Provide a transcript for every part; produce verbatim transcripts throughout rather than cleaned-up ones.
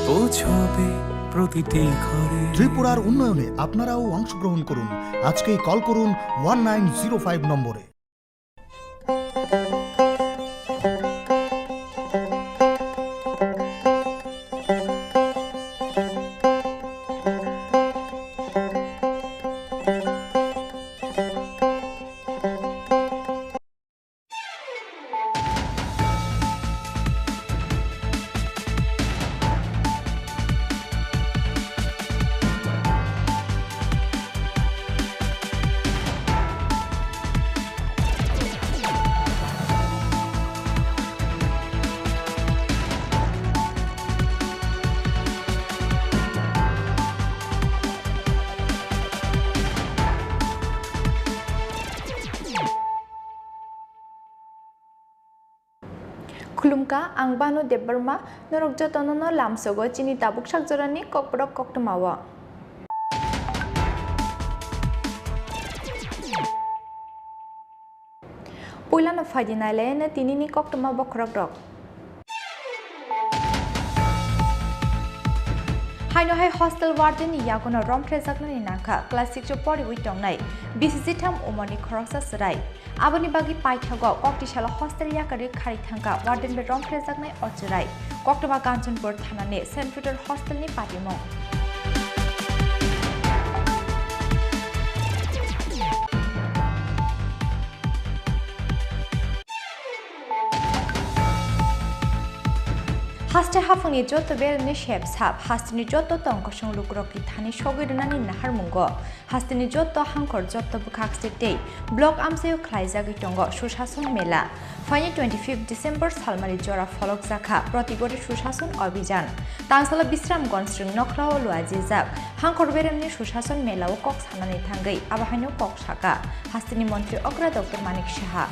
পৌঁছবে প্রতিটি ঘরে। ত্রিপুরার উন্নয়নে আপনারাও অংশগ্রহণ করুন। আজকেই কল করুন ওয়ান নাইন জিরো ফাইভ নম্বরে। Khulumkha, ang Banu Debbarma, norok jotono no lamsogo chini tabuk sak jorani kokborok koktwmao. Puilano phaidi nailaino tinini koktwma bokhorokrok. Haino hai hostel warden ni yagono romphrejaknani nangkha, class six o poriwi tongnai bisi jitham umorni khoroksa chwrai. Aboni bagwi paithago koktisalo hostel yakarwi kharwi thangkha warden bai romphrejaknai o chwrai. Koktwma Kanchanpur thanani Saint Peter hostelni patimung. Haste haphangni joto beremni sep sap, hasteni joto tongkosong lukurokni thani sogwi rwnani naharmungo. Hasteni joto hangkhor joto bwkhak state tei block amchaio khlaijagwi tongo Sushason Mela. Phaini twenty fifth December salmani jora pholokjakha Protigori Sushason Abhijan. Tangsalo Bisramganj swrwng nokhlao luajijak hangkhor beremni Sushason Melao kok sanani thangwi abo haino kok saka hasteni montri okra Doctor Manik Saha.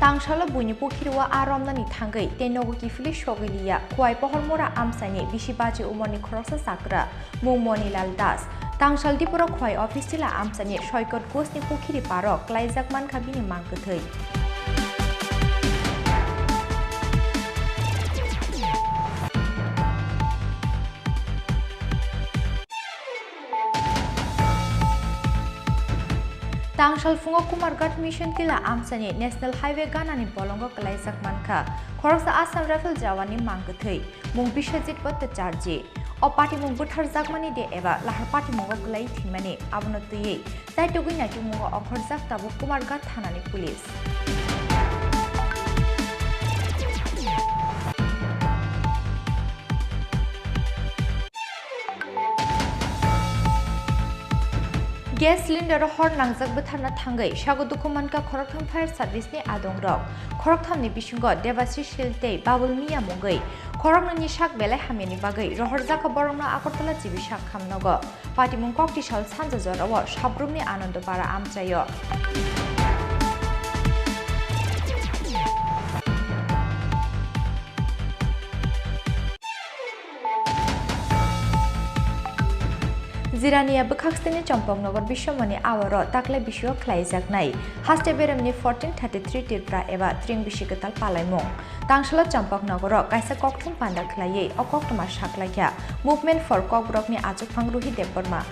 Tangsalo buini pukhirwo a romnani thangwi tei nogo kiphilwi sogwi liya Khowai Pohormura amchaini bisi baji umorni khoroksa chakra mung Monilal Das. Tangsal Dipura Khowai office tila amchaini Soikot Ghosni pukhiri paro klaijak mankha bini mang kwthwi. Tangsal phungo Kumarghat Mission tila amchaini National Highway ganani bolongo klaijak mankha khoroksa Assam Rifle jawanni mang kwthwi, mung Biswajit Bhattacharjee. O patimung butharjakmani de eba lahar patimungo kwlai thwimani, abono twiwi chaitugwi naitukmungo ongkhorjak tabuk Kumarghat thanani police. Gas cylinder hor nangjak bwtharna thangwi sago dukhu mankha khoroktham fire service ni adongrok. Khorokthamni bisingo Debashish Shil tei Babul Miya mungwi khoroknwini sak belai hamyani bagwi rohorjakha borokno Agartala G B sak khamnogo. Patimung koktisal sanja jorao Sabrumni Anandopara amchaio. Jirania bwkhaksteni Chompoknogor Biswamoni awaro taklai bisio khlaijaknai haste beremni fourteen thirty-three Tripura eba Tring Bisi Kwtal palaimung. Tangsalo Chompoknogoro kaisa kokthum panda khlaiwi o koktwma saklaikha Movement for Kokborokni achukphang Ruhi Debbarma.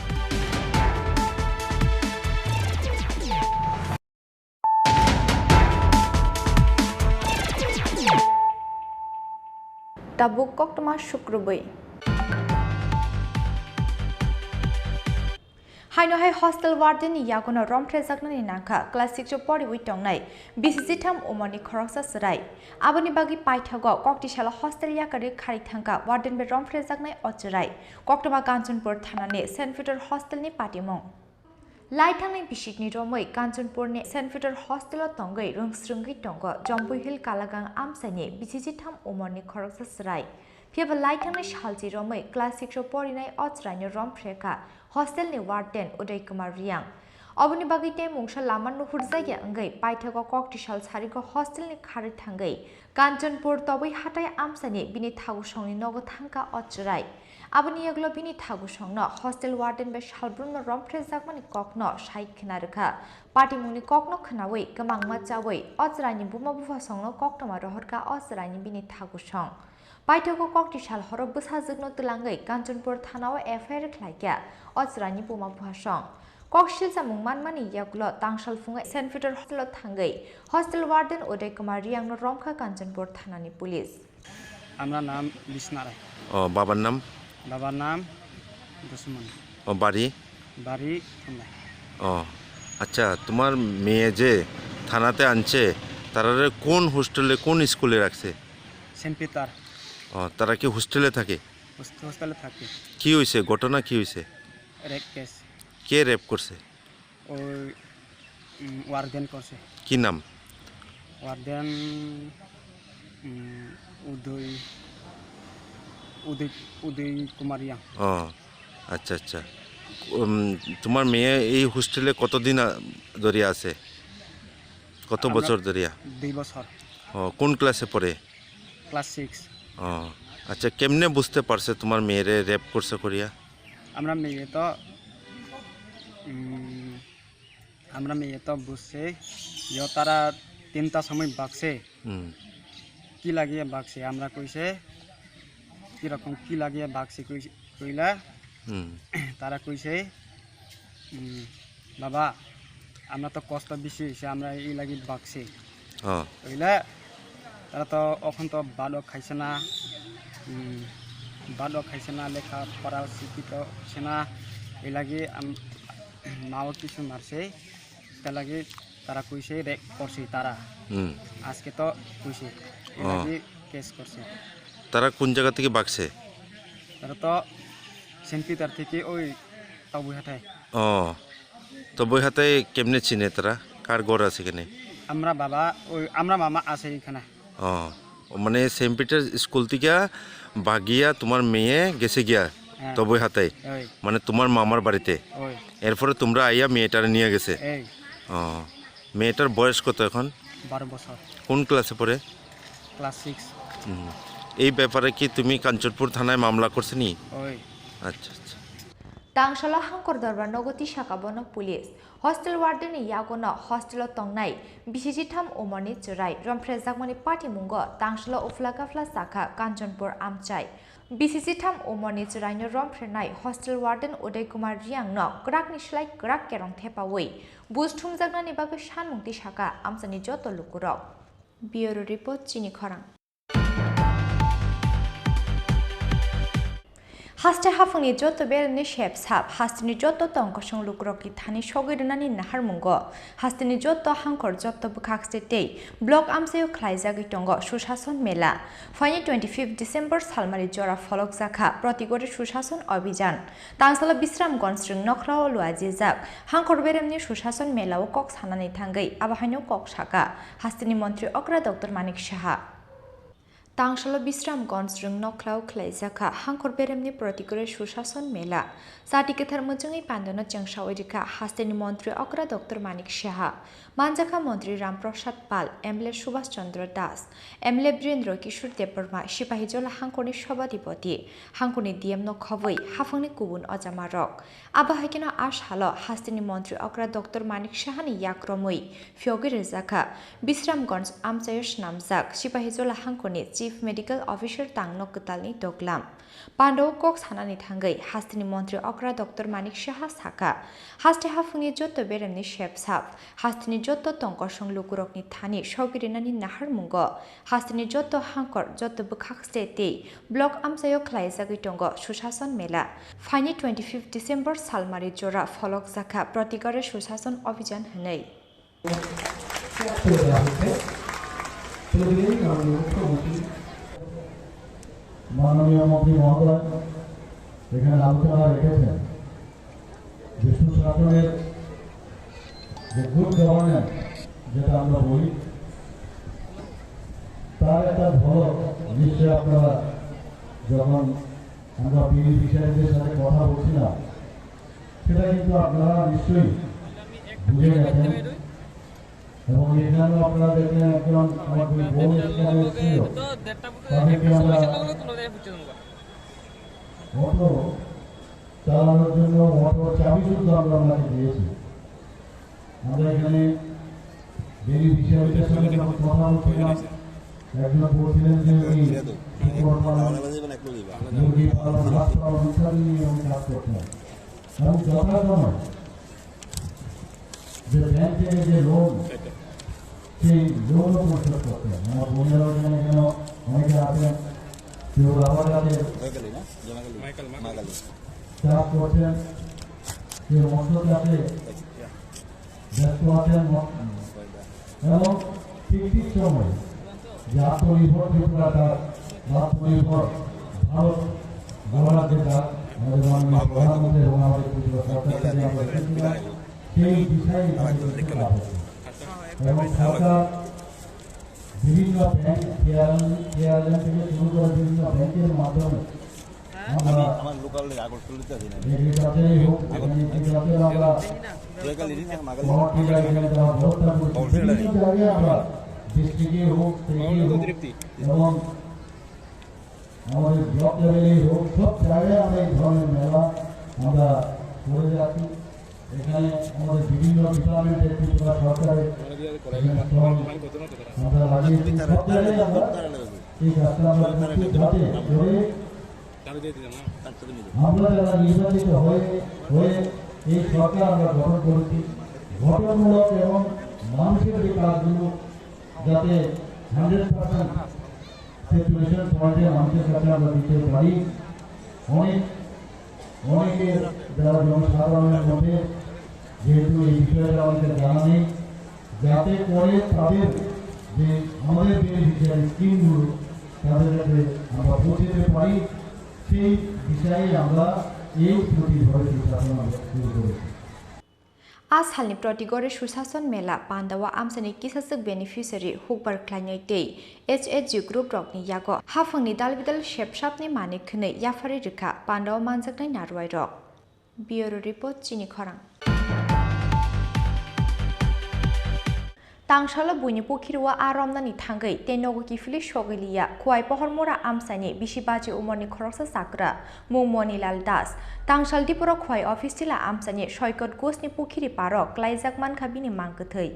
Tabuk koktwma sukrubwi. Haino hai hostel warden ni yagono romphrejaknani nangkha class six o poriwi tongnai bisi jitham umorni khoroksa chwrai. Aboni bagwi paithago koktisalo hostel yakarwi kharwi thangkha warden bai romphrejaknai o chwrai. Koktwma Kanchanpur thanani Saint Peter hostel ni patimung. Laithangni bisikni romwi Kanchanpurni Saint Peter hostel o tongwi rwngsrwngwi tongo Jompui Hill Kalagang amchaini bisi jitham umorni khoroksa chwrai. Phiyaba laithangni salchi romwi class six o porinai o chwraino romphrekha hostel ni warden Uday Kumar Riang. Oboni bagwi tei mungsa lama nuhurjakya wngwi paithago koktisal sarigo hostel ni kharwi thangwi Kanchanpur Tobwi hatai amchaini bini thagosongni nogo thangkha o chwrai. Aboni yagulo bini thagusongno hostel warden bai salbrumno romphrejakmani kokno sai khna rwkha. Patimungni kokno khnaui kwmangma chaui o chwraini buma buphasongno koktwma rohorkha o chwraini bini thagusong. Paithago kokti sal horo bwsajwkno twlangwi Kanchanpur thanao F I R khlaikha o chwraini buma buphasong. Kok silchamung manmani yagulo tangsalphungo Saint Peter hostelo thangwi hostel warden Uday Kumar Riyangno romkha Kanchanpur thanani police. আমার নাম বিষ্ণা রায়। ও, বাবার নাম? বাবার নাম দুশমন। ও, বাড়ি? বাড়ি খুলনা। ও, আচ্ছা, তোমার মেয়ে যে থানাতে আনছে, তারারে কোন হোস্টেলে, কোন স্কুলে রাখছে? Saint Peter. ও, তারা কি হোস্টেলে থাকে? হোস্ট-, হোস্টেলে থাকে। কি হয়েছে? ঘটনা কি হয়েছে? Rape case. কে রেপ করছে? ওই, উম, ওয়ার্ডেন করছে। কি নাম? ওয়ার্ডেন, উম, উদয়, উদয়, উদয় কুমার রিয়াং। ও, আচ্ছা, আচ্ছা। উম, তোমার মেয়ে এই হোস্টেলে কতদিন আ-, ধরে আছে? কত আমরা বছর ধরিয়া? দুই বছর। ও, কোন ক্লাসে পড়ে? Class six. ও, আচ্ছা, কেমনে বুঝতে পারছে তোমার মেয়েরে রেপ করছে করিয়া? আমরা মেয়ে তো, উম, আমরা মেয়ে তো বুঝছে যে তারা তিনটা সময় বাগছে। হুম। কি লাগিয়ে বাগছে? আমরা কইছে, কিরকম কি লাগিয়ে বাগছে কইছে, কইলা? হুম। তারা কইছে, উম, "বাবা, আমরা তো কষ্ট বেশি হইছে, আমরা এই লাগি বাগছি।" ও। কইলা, তারা তো অখন তো ভাতও খাইছে না, উম, ভাতও খাইছে না, লেখাপড়া শিক্ষিত হইছে না, এই লাগি আম-, মাও কিছু মারছে, তার লাগি তারা কইছে রেপ করছে তারা। হুম। আজকে তো কইছে, এই ও। লাগি কেস করছে। তারা কোন জায়গা থেকে বাগছে? তারা তো সেন্ট পিটার থেকে ওই তাবুই হাটায়। ও, তো বই হাতে কেমনে চিনে তারা? কার ঘর আছে এখানে? আমরা বাবা, ওই আমরা মামা আছে এখানে। ও, মানে সেন্ট পিটার স্কুল থেকে বাগিয়া তোমার মেয়ে গেছে গিয়া হ্যাঁ। তো বই হাতে? ওই। মানে তোমার মামার বাড়িতে? ওই। এরপরে তোমরা আইয়া মেয়েটারে নিয়ে গেছে? এই। ও, মেয়েটার বয়স কত এখন? বারো বছর। কোন ক্লাসে পড়ে? Class six. হুম। এই ব্যাপারে কি তুমি কাঞ্চনপুর থানায় মামলা করছো নি? ওই। আচ্ছা, আচ্ছা। Tangsalo Hangkor Dorbar nogo tisaka bono police. Hostel warden ni yagono hostel o tongnai bisi sitham umorni chwrai romphrejakmani patimungo tangsalo uphla kaphla sakha Kanchanpur amchai. Bisi sitham umorni chwraino romphrenai hostel warden Uday Kumar Riyangno kwrakni slai kwrak kerong thepaui buj thumjaknani bagwi sanmung tisaka amchaini joto lukurok. Bureau report, Chini Khorang. Haste haphangni joto beremni sep sap, hasteni joto tongkosong lukurokni thani sogwi rwnani naharmungo, hasteni joto hangkor joto bwkhakste tei block amchaio khlaijagwi tongo Sushason Mela. Phaini twenty fifth December salmari jora pholokjakha Protigore Sushason Abhijan. Tangsalo Bisramganj Rwngnokhrao luajijak hangkor beremni Sushason Melao kok sanani thangwi abo haino kok saka hasteni montri okra Doctor Manik Saha. Tangsalo Bisramganj Rwngnokhrao khlaijakha hangkor beremni Protigore Sushason Mela. Chati kwthar muchungwi pandano chengsaui rikha hasteni montri okra Doctor Manik Saha. Manjakha montri Ram Prasad Pal, M L A Subhas Chandra Das, M L A Birendra Kishore Debbarma, Sipahijola hangkorni Sabhadipoti, hangkorni D M no khobwi haphangni kubun ojamarok. Abo hai kheno a salo hasteni montri okra Doctor Manik Sahani yakromwi phiyogwi rwjakha Bisramganj amchaio swnamjak Sipahijola hangkorni Chief Medical Officer tangno kwtalni doglam. Pandao kok sanani thangwi hasteni montri okra Doctor Manik Saha sakha, haste haphangni joto beremni sep sap, hasteni joto tongkosong lukurokni thani sogwi rwnani naharmungo, hasteni joto hangkor, joto bwkhakste tei block amchaio khlaijagwi tongo Sushason Mela. Phaini twenty fifth December salmari jora pholokjakha Protigore Sushason Abhijan hwnwi. মাননীয় মন্ত্রী মহোদয় এখানে আলোচনা রেখেছেন যে সুশাসনের যে good governance যেটা আমরা বলি, তার একটা ঝলক নিশ্চয়ই আপনারা যখন আমরা বেনিফিশিয়ারিদের সাথে কথা বলছিলাম, সেটা কিন্তু আপনারা নিশ্চয়ই বুঝে গেছেন। এবং এখানেও আপনারা দেখলেন একজন আমার দুই বোন এখানে এসেছিল, তাদেরকে আমরা অটো চালানোর জন্য অটোর চাবি শুদ্ধ আমরা ওনাকে দিয়েছি। আমরা এখানে বেনিফিশিয়ারিদের সঙ্গে যখন কথা বলছিলাম, একজন বলছিলেন যে উনি শুকর পালন, মুরগি পালন, হাঁস পালন ইত্যাদি নিয়ে উনি কাজ করতেন এবং যথাসময় যে ব্যাংক থেকে যে লোন, সেই লোনও পরিশোধ করতে হবে। আমার বোনেরা এখানে এখানে অনেকে আছেন, কেউ রাবার গাছের চাষ করছেন, কেউ মৎস্য চাষে ব্যস্ত আছেন, ম-, এবং ঠিক ঠিক সময়ে যে আত্মনির্ভর ত্রিপুরা ডাক বা আত্মনির্ভর ভারত গড়ার যে ডাক আমাদের মাননীয় প্রধানমন্ত্রী এবং আমাদের ত্রিপুরা সরকার থেকে আমরা এসেছিলাম, সেই বিষয়ে এখানে কিছু কাজ হচ্ছে। এবং সরকার বিভিন্ন ব্যাংক, কেয়ারল্যান্ড, কেয়ারল্যান্ড থেকে শুরু করে বিভিন্ন ব্যাংকের মাধ্যমে আমরা আমার লোকাল আগরতলাতে আছে না। এগ্রিকালচারই হোক, এখানে এগ্রিকালচার আমরা জয়কালী রিং আর মাগালি। পাওয়ার টিলার এখানে দেওয়ার ব্যবস্থা করছি। বিভিন্ন জায়গায় আমরা ডিস্ট্রিক্টে হোক, স্টেটে হোক এবং আমাদের ব্লক লেভেলেই হোক, সব জায়গায় আমরা এই ধরনের মেলা আমরা করে যাচ্ছি। এখানে আমাদের বিভিন্ন ডিপার্টমেন্টের ত্রিপুরা সরকারের এখানে স্টল আমরা লাগিয়েছি। সব জায়গায় আমরা এই কাজটা আমরা করছি যাতে করে আমরা যারা নির্বাচিত হয়ে, হয়ে এই সরকার আমরা গঠন করেছি, গঠনমূলক এবং মানুষের যে কাজগুলো যাতে হান্ড্রেড পার্সেন্ট স্যাচুরেশন পয়েন্টে মানুষের কাছে আমরা দিতে পারি। অনেক, অনেকে যারা জনসাধারণের মধ্যে যেহেতু এই বিষয়টা অনেকের জানা নেই, যাতে করে তাদের যে আমাদের বেনিফিশিয়ারি স্কিমগুলো তাদের কাছে আমরা পৌঁছে দিতে পারি, সেই বিষয়ে আমরা এই প্রতি ঘরে চিন্তা ভাবনা আমরা শুরু করেছি। A salni Protigore Susason Mela pandao amchaini kisaswk beneficiary hukbar khlainai tei H H G group rokni yago haphangni dalbidal sepsapni mani khwnwi yapharwi rwkha pandao manjaknai narwai rok. Bureau Report, Chini Khorang. Tangsalo buini pukhirwo a romnani thangwi tei nogo kiphilwi sogwi liya Khwai Pohormura amchaini bisi bachi umorni khoroksa chakwra mung Monilal Das. Tangsal Diporo Khwai office tila amchaini Soikot Ghosni pukhiri paro klaijak mankha bini mang kwthwi.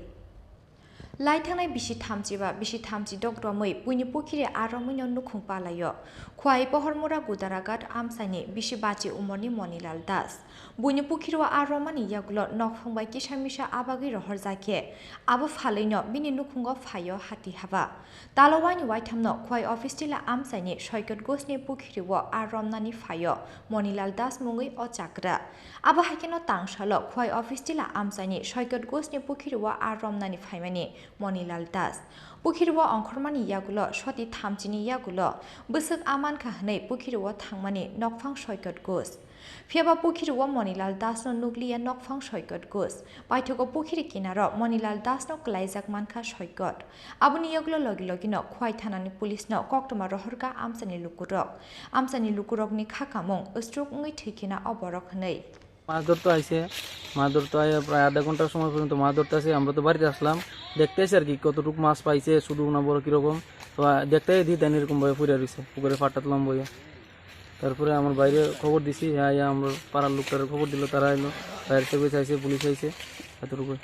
Lai thangnai bisi thamchi ba bisi thamchi dok romwi buini pukhiri a romwino nukhung palaio. Khwai Pohormura Gudaragat amchaini bisi bachi umorni Monilal Das. Buini pukhirwo a romani yagulo nokphang bai kisa misa abagwi rohorjakhe, abo phalwino bini nukhungo phaio hati haba. Talo waini waithamno Khwai office tila amchaini Soikot Ghosni pukhirwo a romnani phaio Monilal Das mungwi o chakwra. Abo haikheno tangsalo Khwai office tila amchaini Soikot Ghosni pukhirwo a romnani phaimani Monilal Das. Pukhirwo ongkhormani yagulo soti thamchini yagulo bwswk a mankha hwnwi pukhirwo thangmani nokphang Soikot Ghos. Phiyaba pukhirwo Monilal Dasno nukliya nokphang Soikot Ghos. Paithogo pukhiri kinaro Monilal Dasno kwlaijak mankha Soikot. Aboni yagulo logi logino Khwai thanani police no koktwma rohorkha amchani lukurok. Amchani lukurokni kha kamung stroke wngwi thwikhina o borok hwnwi. মাছ ধরতে আইছে, মাছ ধরতে আইয়া প্রায় আধা ঘন্টার সময় পর্যন্ত মাছ ধরতে আছে। আমরা তো বাড়িতে আসলাম, দেখতে আসি আর কি কতটুকু মাছ পাইছে, ছোট না বড় কিরকম। তো, আহ, দেখতে আইয়া দেখি তাই এরকম ভাবে পড়ে রয়েছে পুকুরে পাটাত লম্বা হইয়া। তারপরে আমার বাইরে খবর দিছি, হ্যাঁ, আইয়া আমরা পাড়ার লোকটারে খবর দিল, তারা আইলো, ফায়ার সার্ভিস আইছে, পুলিশ আইছে, এতটুকু।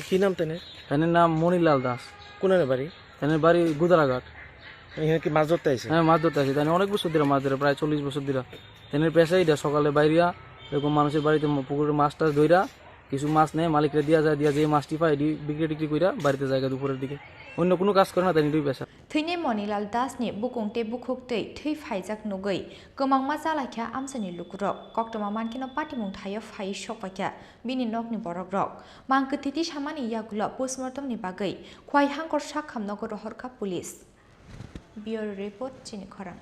কি নাম তাইনের? তাইনের নাম মণিলাল দাস। কোন বাড়ি? তাইনের বাড়ি গুদারাঘাট। এখানে কি মাছ ধরতে আইছে? হ্যাঁ, মাছ ধরতে আইছে। তাইনে অনেক বছর ধরে মাছ ধরে, প্রায় চল্লিশ বছর ধরে। তাইনের পেশা এটা, সকালে বাইরিয়া এরকম মানুষের বাড়িতে ম-, পুকুরে মাছ টাছ ধইরা কিছু মাছ নেয়, মালিকরে দিয়া যায়, দিয়া যে মাছটি পায়, এটি বিক্রি টিক্রি কইরা বাড়িতে যায় দুপুরের দিকে। অন্য কোনো কাজ করে না, তাই এটাই পেশা। Thwini Monilal Das ni bukung tei bukhuk twi thwi phaijak nugwi kwmangma chalaikha amchaini lukurok. Koktwma mankhe no patimung thaio phaiwi sokpaikha bini nokni borokrok. Mang kwthwi tisamani yagulo postmortem ni bagwi Khwai Hangkor Sakham nogo rohorkha police. Bureau Report, Chini Khorang.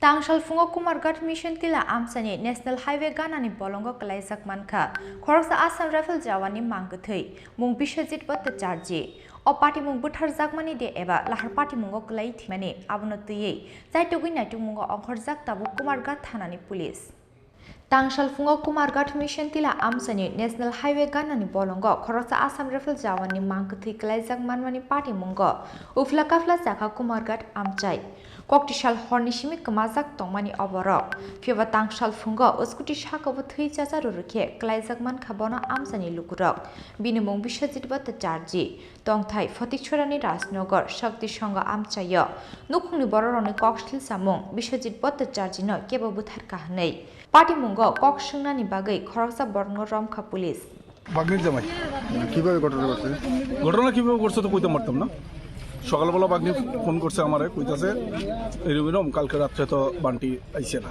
Tangsal phungo Kumarghat Mission tila amchani National Highway ganani bolongo kwlaijak mankha khoroksa Assam Rifle jawani mang kwthwi, mung Biswajit Bhattacharjee. O patimung butharjakmani de eba lahar patimungo kwlai thwimani, abono twiwi chaitugwi naitukmungo ongkhorjak tabuk Kumarghat thanani police. Tangsalphungo Kumarghat Mission Tila amchaini National Highway ganani bolongo khoroksa Assam Rifle jawanni mang kwthwi kwlaijak manmani patimungo uphla kaphla chakha Kumarghat amchai. Koktisal horni simi kwmajak tongmani oborok. Phiya ba tangsalphungo scooty sakao thwi chacha rwrwkhe kwlaijak mankha bono amchaini lukurok. Bini mung Biswajit Bhattacharjee. Tongthai Photikchorani Rajnagar Shakti Sangha amchaio nukhungni bororokni kok sil samung Biswajit Bhattacharjeeno kebo bwtharkha hwnwi. Patimungo kok swngnani bagwi khoroksa borokno romkha police. ভাগ্নির জামাই। কিভাবে ঘটনা ঘটছে? ঘটনা কিভাবে ঘটছে তো কইতাম পারতাম না। সকালবেলা ভাগ্নি ফোন করছে আমারে, কইতাছে, "এরকম এরকম, কালকে রাত্রে তো বান্টি আইছে না।"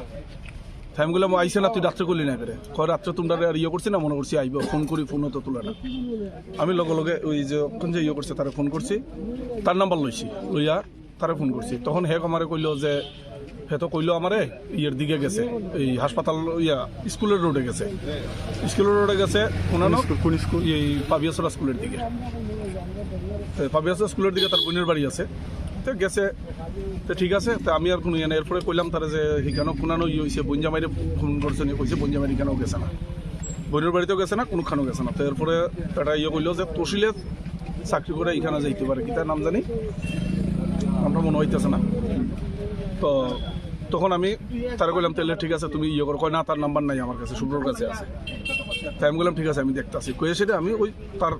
তাই আমি কইলাম, "আইছে না, তুই রাত্রে করলি না করে?" কয়, "রাত্রে তোমরা আর ইয়ে করছি না, মনে করছি আইব, ফোন করি, ফোনও তো তুলে না।" আমি লগে লগে ওই যে ওখান যে ইয়ে করছে, তারে ফোন করছি, তার নাম্বার লইছি, লইয়া তারে ফোন করছি। তখন হে আমারে কইলো যে, হে তো কইলো আমারে ইয়ের দিকে গেছে, এই হাসপাতাল, ইয়া, স্কুলের রোডে গেছে, স্কুলের রোডে গেছে। কোন স্কুল, কোন স্কুল? এই পাবিয়াছড়া স্কুলের দিকে। তো পাবিয়াছড়া স্কুলের দিকে তার বোনের বাড়ি আছে। তো গেছে, তো ঠিক আছে। তো আমি আর কোনো ইয়ে না, এরপরে কইলাম তারে যে, "হিখানো কোনানো ইয়ে হইছে, বোন জামাইরে ফোন করছে নি?" কইছে, "বোন জামাইরে হিখানো গেছে না, বোনের বাড়িতেও গেছে না, কোনোখানেও গেছে না।" তো এরপরে এটা ইয়ে কইলো যে, "তহসিলে চাকরি করে এখানে যাইতে পারে, কিতা নাম জানি, আমরা মনে হইতেছে না।" তো তখন আমি তারে কইলাম, "তাহলে ঠিক আছে, তুমি ইয়ে করো।" কয়, "না, তার নাম্বার নাই আমার কাছে, শুভ্রর কাছে আছে।" তাই আমি বললাম, "ঠিক আছে, আমি দেখতাছি।" কইয়া সেটা আমি ওই তার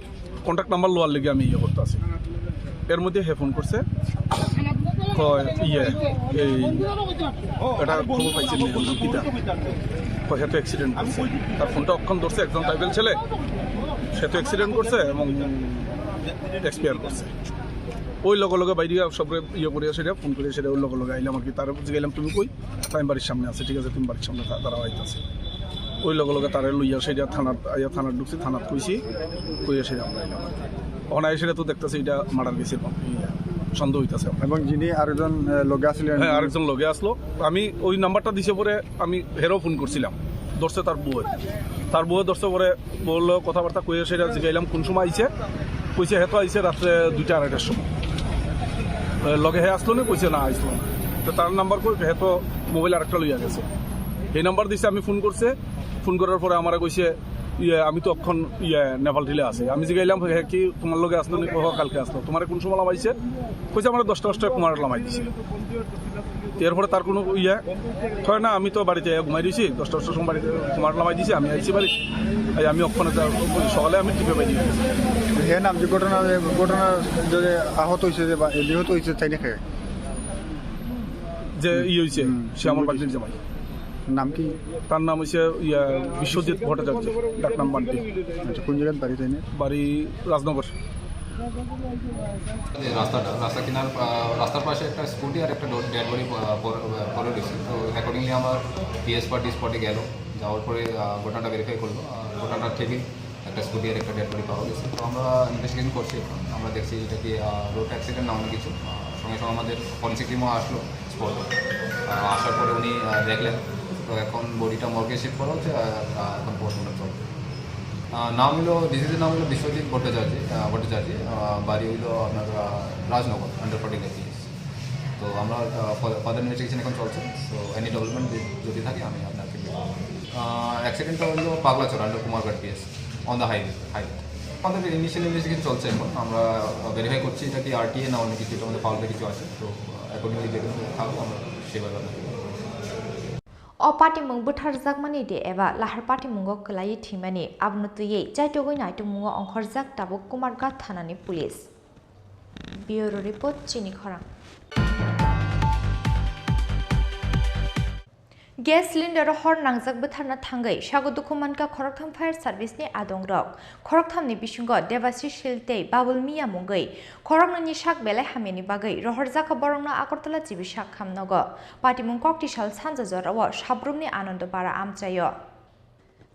কন্ট্যাক্ট নাম্বার লওয়ার লেগে আমি ইয়ে করতাছি। এর মধ্যে হে ফোন করছে, কয়, "ইয়ে, এই, এটা খবর পাইছেন নি, কিতা?" কয়, "হে তো অ্যাক্সিডেন্ট করছে।" তার ফোনটা অক্ষণ ধরছে, একজন ট্রাইবেল ছেলে, সে তো অ্যাক্সিডেন্ট করছে এবং এক্সপায়ার করছে। ওই লগে লগে বাইরে সবরে ইয়ে করে সেটা ফোন করে সেটা ওই লগে লগে আইলাম আর কি। তার জিগাইলাম, "তুমি কই?" "আমি বাড়ির সামনে আছি।" "ঠিক আছে, তুমি বাড়ির সামনে দা-, দাঁড়াও, আইতাছি।" ওই লগে লগে তারে লইয়া সেটা থানাত আইয়া থানাত ঢুকছি, থানাত কইছি, কইয়া সেটা আমরা আইলাম আর কি। ওখানে আইসে তো দেখতেছি এটা মার্ডার কেসের ইয়ে, সন্দেহ হইতাছে। এবং যিনি আরেকজন, আহ, লগে আছিলেন? হ্যাঁ, আরেকজন লগে আসলো। আমি ওই নাম্বারটা দিছে পরে আমি হেরো ফোন করছিলাম, ধরছে তার বউয়ে। তার বউয়ে ধরছে পরে বললো কথাবার্তা কইয়া সেটা জিগাইলাম কোন সময় আইছে, কইছে হে তো আইছে রাত্রে দুইটা আড়াইটার সময়। এ, লগে হে আসলো না? কইছে না, আসলো না। তো তার নাম্বার কই? হে তো মোবাইল আরেকটা লইয়া গেছে। এই নাম্বার দিছে, আমি ফোন করছে, ফোন করার পরে আমারে কইছে, "ইয়ে, আমি তো অক্ষণ, ইয়ে, নেপাল টিলে আছি।" আমি জিগাইলাম, "হে কি তোমার লগে আসলো না?" "হ, কালকে আসলো।" "তোমারে কোন সময় লামাইছে?" কইছে, "আমার দশটা দশটায় কুমার লামাই দিছে।" এরপরে তার কোনো ইয়ে হয় না, আমি তো বাড়িতে ঘুমাই দিছি, দশটা দশটার সময় বাড়িতে কুমার লামাই দিছি, আমি আইছি বাড়ি। এই আমি অক্ষণে যা-, সকালে আমি টিপে বাইরে গেছি। হে নাম যে ঘটনা, ঘটনা যে আহত হইছে যে বা নিহত হইছে, তাই না কে? যে ই হইছে, হুম। সে আমার বাড়ির জামাই। নাম কি? তার নাম হইছে, ইয়া, বিশ্বজিৎ ভট্টাচার্য, ডাক নাম বান্টি। আচ্ছা, কোন জায়গার বাড়ি তাই না? বাড়ি রাজনগর। এই রাস্তাটা, রাস্তা কিনার, আহ, রাস্তার পাশে একটা স্কুটি আর একটা ডো-, ডেড বডি প-, আহ, পড়ে, আহ, পড়ে রয়েছে। তো অ্যাকর্ডিংলি আমার পিএস পার্টি স্পটে গেল, যাওয়ার পরে, আহ, ঘটনাটা ভেরিফাই করলো। আহ, ঘটনাটা ঠিকই একটা স্কুটি আর একটা ডেড বডি পাওয়া গেছে। তো আমরা ইনভেস্টিগেশন করছি এখন। আমরা দেখছি এটা কি, আহ, রোড অ্যাক্সিডেন্ট না অন্য কিছু। আহ, সঙ্গে সঙ্গে আমাদের ফরেন্সিক টিমও আসলো স্পটে। আহ, আসার পরে উনি, আহ, দেখলেন। তো এখন বডিটা মর্গে শিফট করা হচ্ছে, আর, আহ, এখন পোস্টমর্টম চলছে। আহ, নাম হলো, ডিসিজের নাম হলো বিশ্বজিৎ ভট্টাচার্য, আহ, ভট্টাচার্য। আহ, বাড়ি হইলো আপনার, আহ, রাজনগর, আন্ডার ফর্টি ফাইভ। তো আমরা, আহ, ফা-, ফার্দার ইনভেস্টিগেশন এখন চলছে। তো এনি ডেভেলপমেন্ট যদি থাকে আমি আপনাকে জানাবো। আহ, অ্যাক্সিডেন্টটা হইলো Pagalachara under Kumarghat PS, on the highway, highway. আমাদের ইনিশিয়াল ইনভেস্টিগেশন চলছে এখন। আমরা, আহ, ভেরিফাই করছি এটা কি আরটিএ না অন্য কিছু, এটা আমাদের ফাউলটা কিছু আছে। তো, আহ, অ্যাকর্ডিংলি যেগুলো থাকবে আমরা সেভাবে আপনাকে জানাবো। O patimung bwtharjakmani de eba lahar patimungo kwlaiwi thwimani, abono twiwi chaitugwi naitukmungo ongkhorjak tabuk Kumarghat thanani police. Bureau report, Chini Khorang. Gas cylinder hor nangjak bwtharna thangwi sago dukhu mankha khoroktham fire service ni adongrok. Khoroktham ni bisingo Debashish Shil tei Babul Miya mungwi khoroknwi ni sak belai hamyani bagwi rohorjakha borokno Agartala G B sak hamnogo. Patimung kokti sal sanja jorao Sabrumni Anandopara amchaio.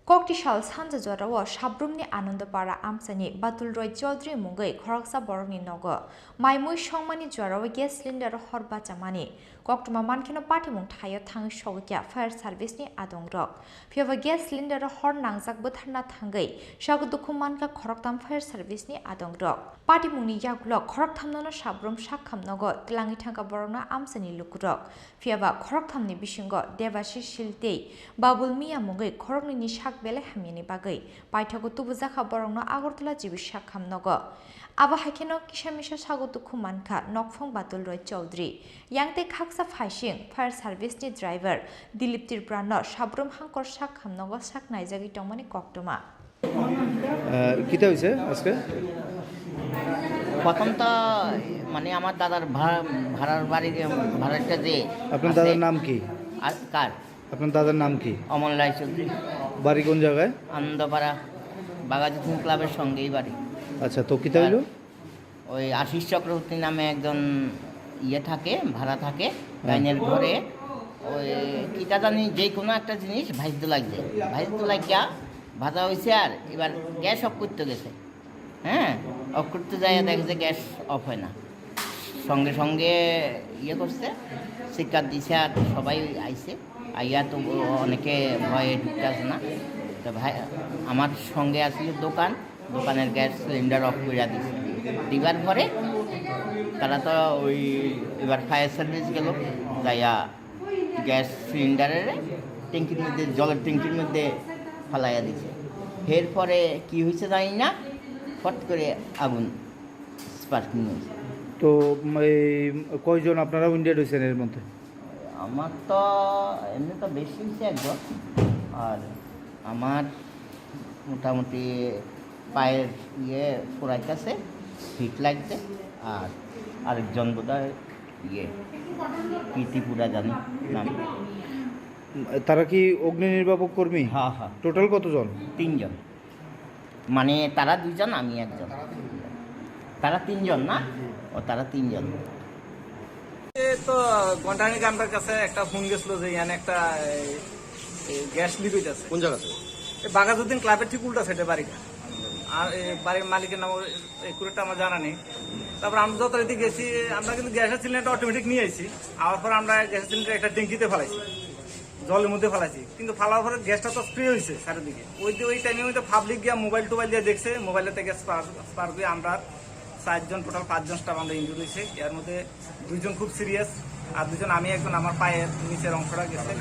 Kokti sal sanja jorao Sabrumni Anandopara amchaini Batul Roy Chaudhary mungwi khoroksa borokni nogo mai mui songmani jorao gas cylinder hor bachamani Koktwma mankheno patimung thaio thangwi sogwi kha fire service ni adongrok. Phiyaba gas cylinder o hor nangjak bwtharna thangwi sago dukhu mankha khoroktham fire service ni adongrok. Patimungni yagulo khorokthamno no sabrum sak kham nogo twlangwi thangkha borokno amchaini lukurok. Phiyaba khorokthamni bisingo Debashish Sil tei Babul Miya mungwi khoroknwini sak belai hamyani bagwi paithago tubujakha borokno Agartala G B sak kham nogo. Abo hai kheno kisa misa sago dukhu mankha nokphang Batul Roy Chowdhury. Yang tei khaksa phaising fire service ni driver Dilip Tripura no sabrum hangkor sak kham nogo sak naijagwi tongmani koktwma. আহ, কিতা হয়েছে আজকে? প্রথম তো মানে আমার দাদার ভা-, ভাড়ার বাড়ি, ভাড়াটা যে আপনার আছে, দাদার নাম কি? আর কার? আপনার দাদার নাম কি? অমল রায়চৌধুরী। বাড়ি কোন জায়গায়? আনন্দপাড়া, বাঘাযতীন ক্লাবের সঙ্গেই বাড়ি। আচ্ছা, তো কিতা হইলো? ওই আশিস চক্রবর্তী নামে একজন ইয়ে থাকে, ভাড়া থাকে, হুম। ডাইনের ঘরে ওই কিতা জানি যে কোনো একটা জিনিস ভাজতে লাগছে, ভাজতে লাগিয়া ভাজা হয়েছে, আর এবার গ্যাস অফ করতে গেছে। হ্যাঁ, অফ করতে যায়, দেখে যে গ্যাস অফ হয় না, সঙ্গে সঙ্গে ইয়ে করছে, চিৎকার দিছে, আর সবাই আইছে, আইয়া তো অনেকে ভয়ে ঢুকতে আসে না। তো ভাই, আমার সঙ্গে আসলে দোকান, দোকানের গ্যাস সিলিন্ডার অফ করিয়া দিছে। দিবার পরে তারা তো ওই এবার ফায়ার সার্ভিস গেল, যাইয়া গ্যাস সিলিন্ডারের ট্যাঙ্কির মধ্যে, জলের ট্যাঙ্কির মধ্যে ফালাইয়া দিছে। এরপরে কি হয়েছে জানি না, ফট করে আগুন স্পার্কিং হয়েছে। তো, উম, এই কয়জন আপনারা উইন্ডেড হয়েছেন এর মধ্যে? আমার তো এমনি তো বেশি হয়েছে একজন, আর আমার মোটামুটি পায়ের ইয়ে ফুরাইতেছে, হিট লাগছে, আর আরেকজন বোধহয় ইয়ে, কি ত্রিপুরা জানি নাম। তারা কি অগ্নি নির্বাপক কর্মী? হ্যাঁ, হ্যাঁ। টোটাল কতজন? তিনজন। মানে তারা দুইজন, আমি একজন। তারা তিনজন না? ও, তারা তিনজন। এ তো ঘন্টাখানেক আমরার কাছে একটা ফোন গেছিল যে ইয়ান একটা, এই, এই গ্যাস লিক হইতাছে। কোন জায়গাতে? এই বাঘাযতীন ক্লাবের ঠিক উল্টা সাইডে বাড়িটা। আর এই বাড়ির মালিকের নাম একুরেট আমার জানা নেই। তারপর আমরা যত রেডি গেছি, আমরা কিন্তু গ্যাসের সিলিন্ডারটা অটোমেটিক নিয়ে আইছি। আওয়ার পর আমরা গ্যাসের সিলিন্ডার একটা ট্যাঙ্কিতে ফালাইছি, জলের মধ্যে ফালাইছি, কিন্তু ফালার পরে গ্যাসটা তো স্প্রে হয়েছে চারিদিকে। ওই যে ওই টাইমে হয়তো পাবলিক গিয়া মোবাইল টোবাইল দিয়ে দেখছে, মোবাইলের থেকে স্পার্ক, স্পার্ক হয়ে আমরা চারজন, টোটাল পাঁচজন স্টাফ আমরা ইনজুরি হয়েছে। এর মধ্যে দুইজন খুব সিরিয়াস, আর দুজন, আমি একজন, আমার পায়ের নিচের অংশটা গেছে,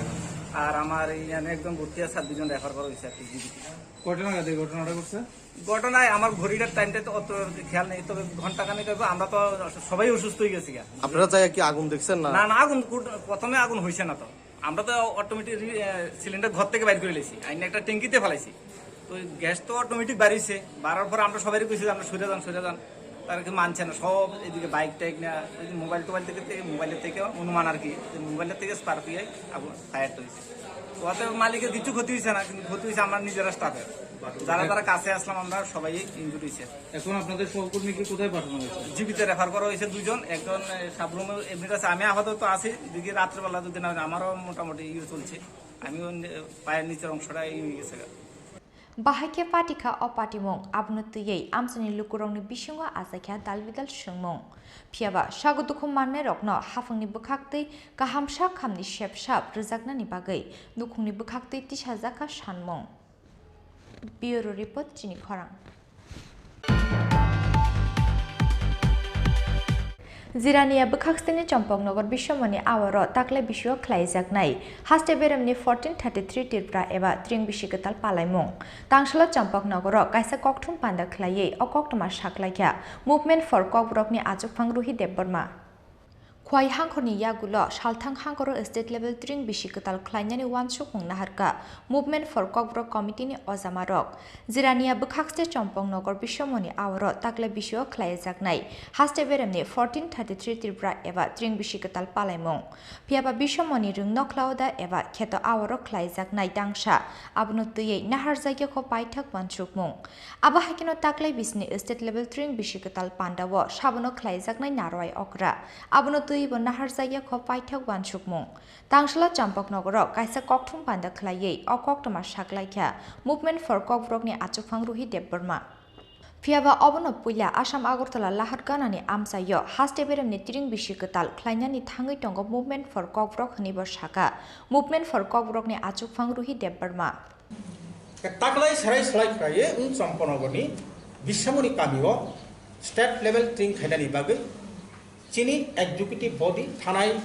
আর আমার এই এখানে একজন ভর্তি আছে, আর দুজন রেফার করা হয়েছে আর কি, জিবিতে। কয়টা নাগাদ এই ঘটনাটা ঘটছে? ঘটনায় আমার ঘড়িটার টাইমটা তো অত খেয়াল নেই, তবে ঘন্টা খানেক আগে আমরা তো সবাই অসুস্থ হয়ে গেছি গা। আপনারা যাই কি আগুন দেখছেন না? না, না, আগুন কুট-, প্রথমে আগুন হয়েছে না তো। আমরা তো অটোমেটিক রি-, এ, সিলিন্ডার ঘর থেকে বাইর করে লেছি, আইন একটা ট্যাঙ্কিতে ফালাইছি। তো ওই গ্যাস তো অটোমেটিক বাড়িছে, বাড়ার পর আমরা সবাই কইছি যে, "আমরা সরে যান, সরে যান।" তারা কি মানছে না, সব এদিকে বাইক টাইক না, ওই যে মোবাইল টোবাইল থেকে, থেকে, মোবাইলের থেকে অনুমান আর কি, যে মোবাইলের থেকে স্পার্ক হয়ে আগুন ফায়ারটা হয়েছে। ওতে মালিকের কিছু ক্ষতি হয়েছে না, কিন্তু ক্ষতি হয়েছে আমরা নিজেরা স্টাফের। যারা যারা কাছে আসলাম আমরা সবাই ইনজুরি হয়েছে। এখন আপনাদের সহকর্মীকে কোথায় পাঠানো হয়েছে? জিবিতে রেফার করা হয়েছে দুজন, একজন, এ, সাবরুমে এডমিট আছে, আমি আপাতত আছি, দেখি রাত্রেবেলা যদি না হয়, আমারও মোটামুটি ইয়ে চলছে, আমিও নে-, পায়ের নিচের অংশটা ইয়ে হয়ে গেছে। Bahai khe patikha o patimung, abono twiwi amchaini lukurokni bisingo achaikha dalbidal swngmung. Phiyaba sago dukhu mannairokno haphangni bwkhaktwi kahamsa khamni sepsap rwjaknani bagwi nukhungni bwkhaktwi tisajakha sanmung. Bureau Report, chini khorang. Jirania bwkhaksini Chompoknogor Bisomoni awaro taklai bisio khlaijaknai haste beremni fourteen thirty-three Tripura eba tring bisi kwtal palaimung. Tangsalo Chompoknogoro kaisa kokthum panda khlaiwi o koktwma saklaikha Movement for Kokborokni achukphang Ruhi Debbarma. Khwai hangkhorni yagulo salthang hangkhoro state level tring bisi kwtal khlainani uansukmung naharkha Movement for Kokborok Committee ni ojamarok. Jirania bwkhakste Chompoknogor Bisomoni awaro taklai bisio khlaijaknai haste beremni fourteen thirty-three Tripura eba tring bisi kwtal palaimung. Phiyaba Bisomoni rwng nokhlao da eba kheto awaro khlaijaknai tangsa, abono twiwi naharjakya kho paithak uansukmung. Abo hai kheno taklai bisini state level tring bisi kwtal pandao sabono khlaijaknai narwai okra. Abono twiwi bo naharjakya kho paithak uansukmung. Tangsalo Chompoknogoro kaisa kokthum panda khlaiwi o koktwma saklaikha Movement for Kokborokni achukphang Ruhi Debbarma. Phiyaba obono puila Assam Agartala Laharganani amchaio haste beremni tring bisi kwtal khlainani thangwi tongo Movement for Kokborok hwnwibo sakha. Movement for Kokborokni achukphang Ruhi Debbarma. Taklai serai slai khlaiwi wng Champaknagarni Biswamoni kamio state level tring khainani bagwi chini executive body thanai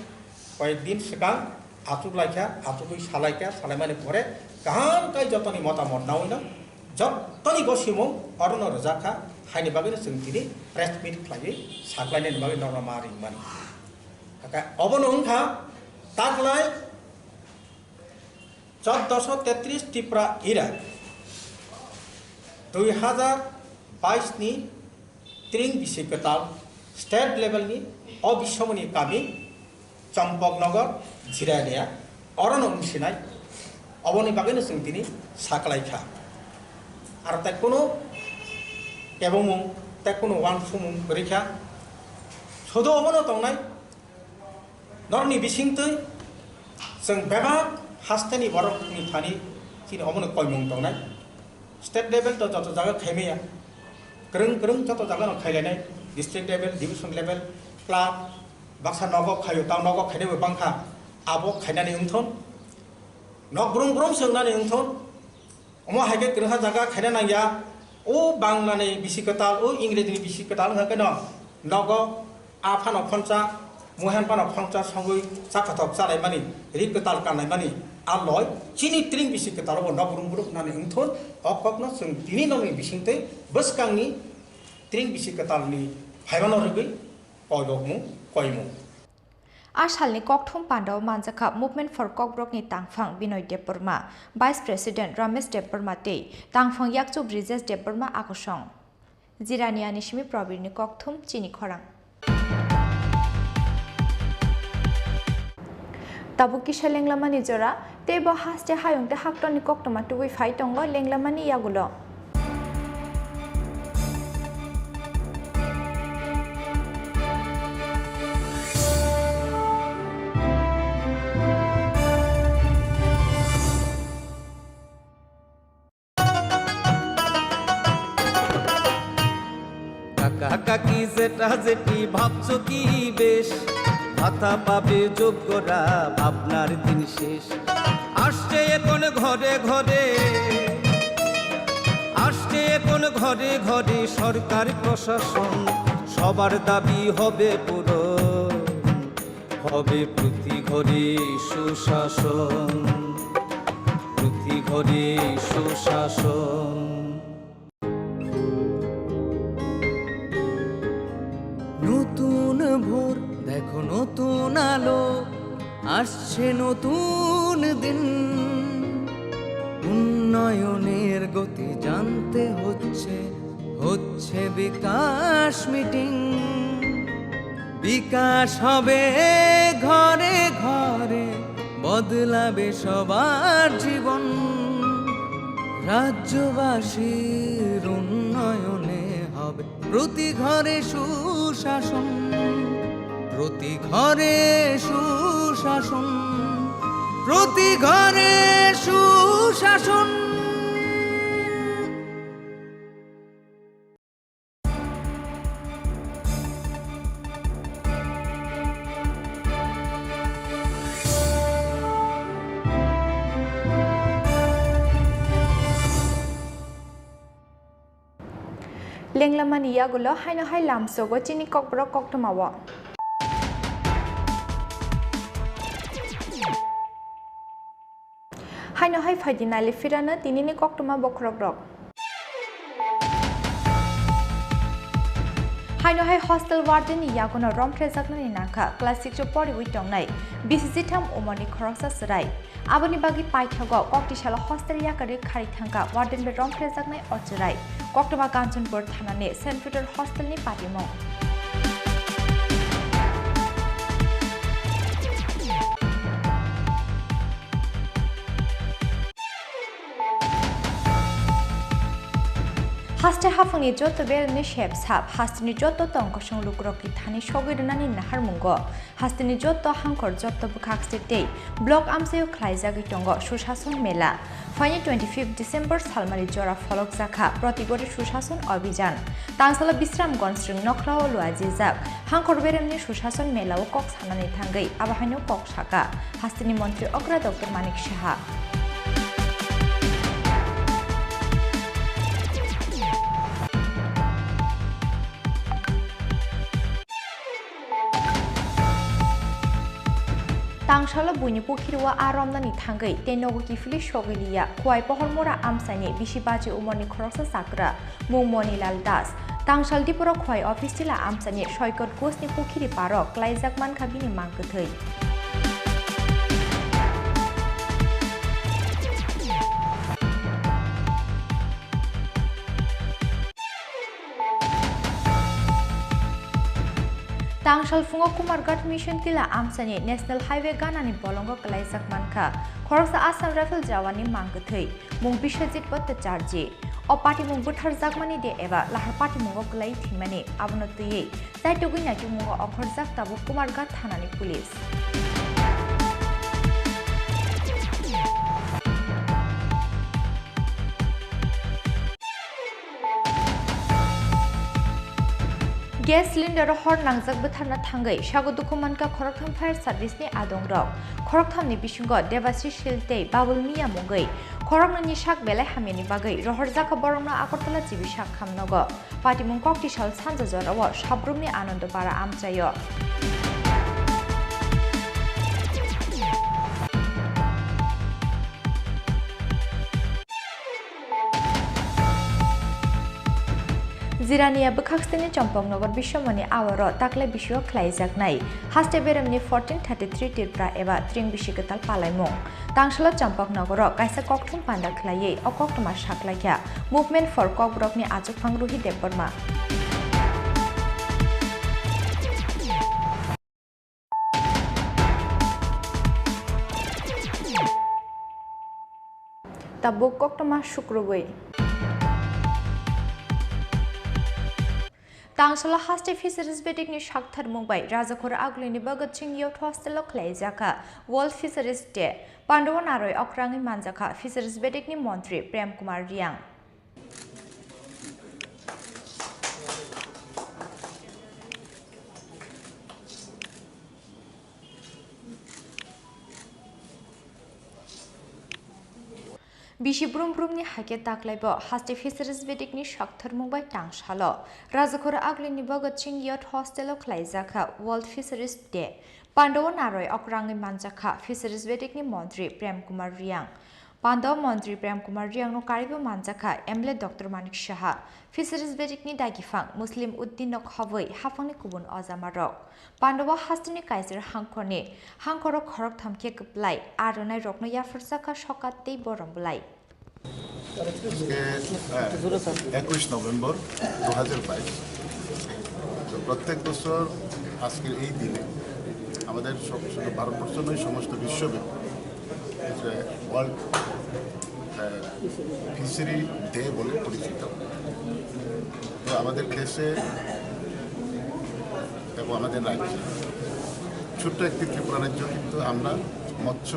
koyek din swkang achuk laikha, achugwi salaikha, salaimani pore kaham khe jotoni motamot nawino jotoni gosimung orono rwjakha, haini bagwino chwng tini press meet khlaiwi saklainani bagwi norno ma ringmani. Obono wngkha taklai চোদ্দশো তেত্রিশ Tipra Era, দুই হাজার বাইশ ni tring bisi kwtal state level ni o Biswamoni kami Champaknagar Jirania orono wngsinai, oboni bagwino chwng tini saklaikha. Aro tai kuno kebomung, tai kuno wansukmung kwrwikha. Sudu omono tongnai, norokni bisingtwi chwng bebak hasteni borokni thani chini omono koimung tongnai. State level to joto jaga khaimaya, kwrwng kwrwng joto jagano khailainai, district level, division level, club, baksa nogo khaio, tamo nogo khainaibo bangkha, abo khainani wngthon, nok brum brum swngnani wngthon. Omo hai khe kwrwngha jaga khaina nangya. O Banglani bisi kwtal, o Ingrejini bisi kwtal wngkha kheno nogo a phano phoncha, muihan phano phoncha songwi chakhathok chalaimani, ri kwtal kanlaimani. A loi chini tring bisi kwtalo bo nok brum brum nani wngthon. O kokno chwng tini nokni bisingtwi bwskangni tring bisi kwtalni phaimano rwgwi koibokmung koimung. A salni kokthum pandao manjakha Movement for Kokborokni tangphang Binoy Debbarma, Vice President Ramesh Debbarma tei tangphang yakchu Brijesh Debbarma akosong. Jiraniani simi Probirni kokthum chini khorang. Tabuk kisa lenglamani jora, tei bo haste hayung tei haktorni koktwma tubui phai tongo lenglamani yagulo. কাকা কাকি জেঠা জেঠি ভাবছো কি বেশ, ভাতা পাবে যোগ্যরা, ভাবনার দিন শেষ। আসছে এখন ঘরে ঘরে, আসছে এখন ঘরে ঘরে সরকার প্রশাসন, সবার দাবি হবে পূরণ। হবে প্রতি ঘরে সুশাসন, প্রতি ঘরে সুশাসন। নতুন ভোর, দেখো নতুন আলো, আসছে নতুন দিন। উন্নয়নের গতি জানতে হচ্ছে, হচ্ছে বিকাশ মিটিং। বিকাশ হবে ঘরে ঘরে, বদলাবে সবার জীবন। রাজ্যবাসীর উন্নয়নে হবে প্রতি ঘরে সুশাসন, প্রতি ঘরে সুশাসন, প্রতি ঘরে সুশাসন। Lenglamani yagulo haino hai lamsogo chini kokborok koktwmao. Haino hai phaidi nali phirano tinini koktwma bokhorokrok. Haino hai hostel warden ni yagono romphrejaknani nangkha class six o poriwi tongnai bisi jitham umorni khoroksa chwrai. Aboni bagwi paithago koktisalo hostel yakarwi kharwi thangkha warden bai romphrejaknai o chwrai. Koktwma Kanchanpur thanani Saint Peter hostel ni patimung. Haste haphangni joto beremni sep sap, hasteni joto tongkosong lukurokni thani sogwi rwnani naharmungo, hasteni joto hangkhor joto bwkhak state tei block amchaio khlaijagwi tongo Sushason Mela. Phaini twenty-fifth December salmari jora pholokjakha Protibori Sushason Abhijan. Tangsalo Bisramganj Sring Nokhlao luajijak hangkhor beremni Sushason Melao kok sanani thangwi abo haino kok saka hasteni montri okra Doctor Manik Saha. Tangsalo buini pukhirwo aa romnani thangwi tei nogo kiphilwi sogwi liya Khowai Pohormura amchaini bisi baji umorni khoroksa chakra mung Monilal Das. Tangsal Diporo Khowai office tila amchaini Soikot Ghosni pukhiri paro klaijak mankha bini mang kwthwi. Tangsal phungo Kumarghat Mission tila amchaini National Highway ganani bolongo klaijak mankha khoroksa Assam Rifle jawanni mang kwthwi, mung Biswajit Bhattacharjee. O patimung butharjakmani de eba lahar patimungo klai thwimani, abono twiwi chaitugwi naitukmungo ongkhorjak tabuk Kumarghat thanani police. Gas cylinder hor nangjak bwtharna thangwi sago dukhu mankha khoroktham fire service ni adongrok. Khorokthamni bisingo Debasri Sil tei Babul Miya mungwi khoroknwini sak belai hamyani bagwi rohorjakha borokno Agartala G B sak khamnogo. Patimung kokti sal sanja jorao Sabrumni Anandopara amchaio. Jirania bwkhaksteni Chompoknogor Biswamoni awaro taklai bisio khlaijaknai haste beremni fourteen thirty-three Tripura eba tring bisi kwtal palaimung. Tangsalo Chompoknogoro kaisa kokthum panda khlaiwi o koktwma saklaikha Movement for Kokborokni achukphang Ruhi Debbarma. Tabuk koktwma sukrubwi. Tangsalo haste Fisheries bedekni saktharmung bai Rajakhor Agulini Bhagat Singh Youth Hostel o khlaijakha World Fisheries Day. Pandao narwi okrangwi manjakha Fisheries bedekni montri Prem Kumar Reang. Bisi brum brumni haikhe taklaibo haste Fisheries bedekni saktharmung bai tangsalo Rajakhor Agulini Bhagat Singh Youth Hostel o khlaijakha World Fisheries Day. Pandao narwi okrangwi manjakha Fisheries bedekni montri Prem Kumar Reang. Pandao montri Prem Kumar Reangno karibo manjakha M L A Doctor Manik Saha, Fisheries bedekni dagifang Muslim Uddin no khobwi haphangni kubun ojamarok. Pandao hasteni Kaiser hangkhorni hangkhoro khoroktham khe kwplai aronairokno yapharjakha sokat tei borom bwlai. আজকে, আহ, একুশ নভেম্বর দু হাজার বাইশ। তো প্রত্যেক বছর আজকের এই দিনে আমাদের সব, শুধু ভারতবর্ষ নয়, সমস্ত বিশ্বব্যাপী যে ওয়ার্ল্ড, আহ, ফিশারি ডে বলে পরিচিত। তো আমাদের দেশে এবং আমাদের রাজ্যে ছোট্ট একটি ত্রিপুরা রাজ্য, কিন্তু আমরা মৎস্য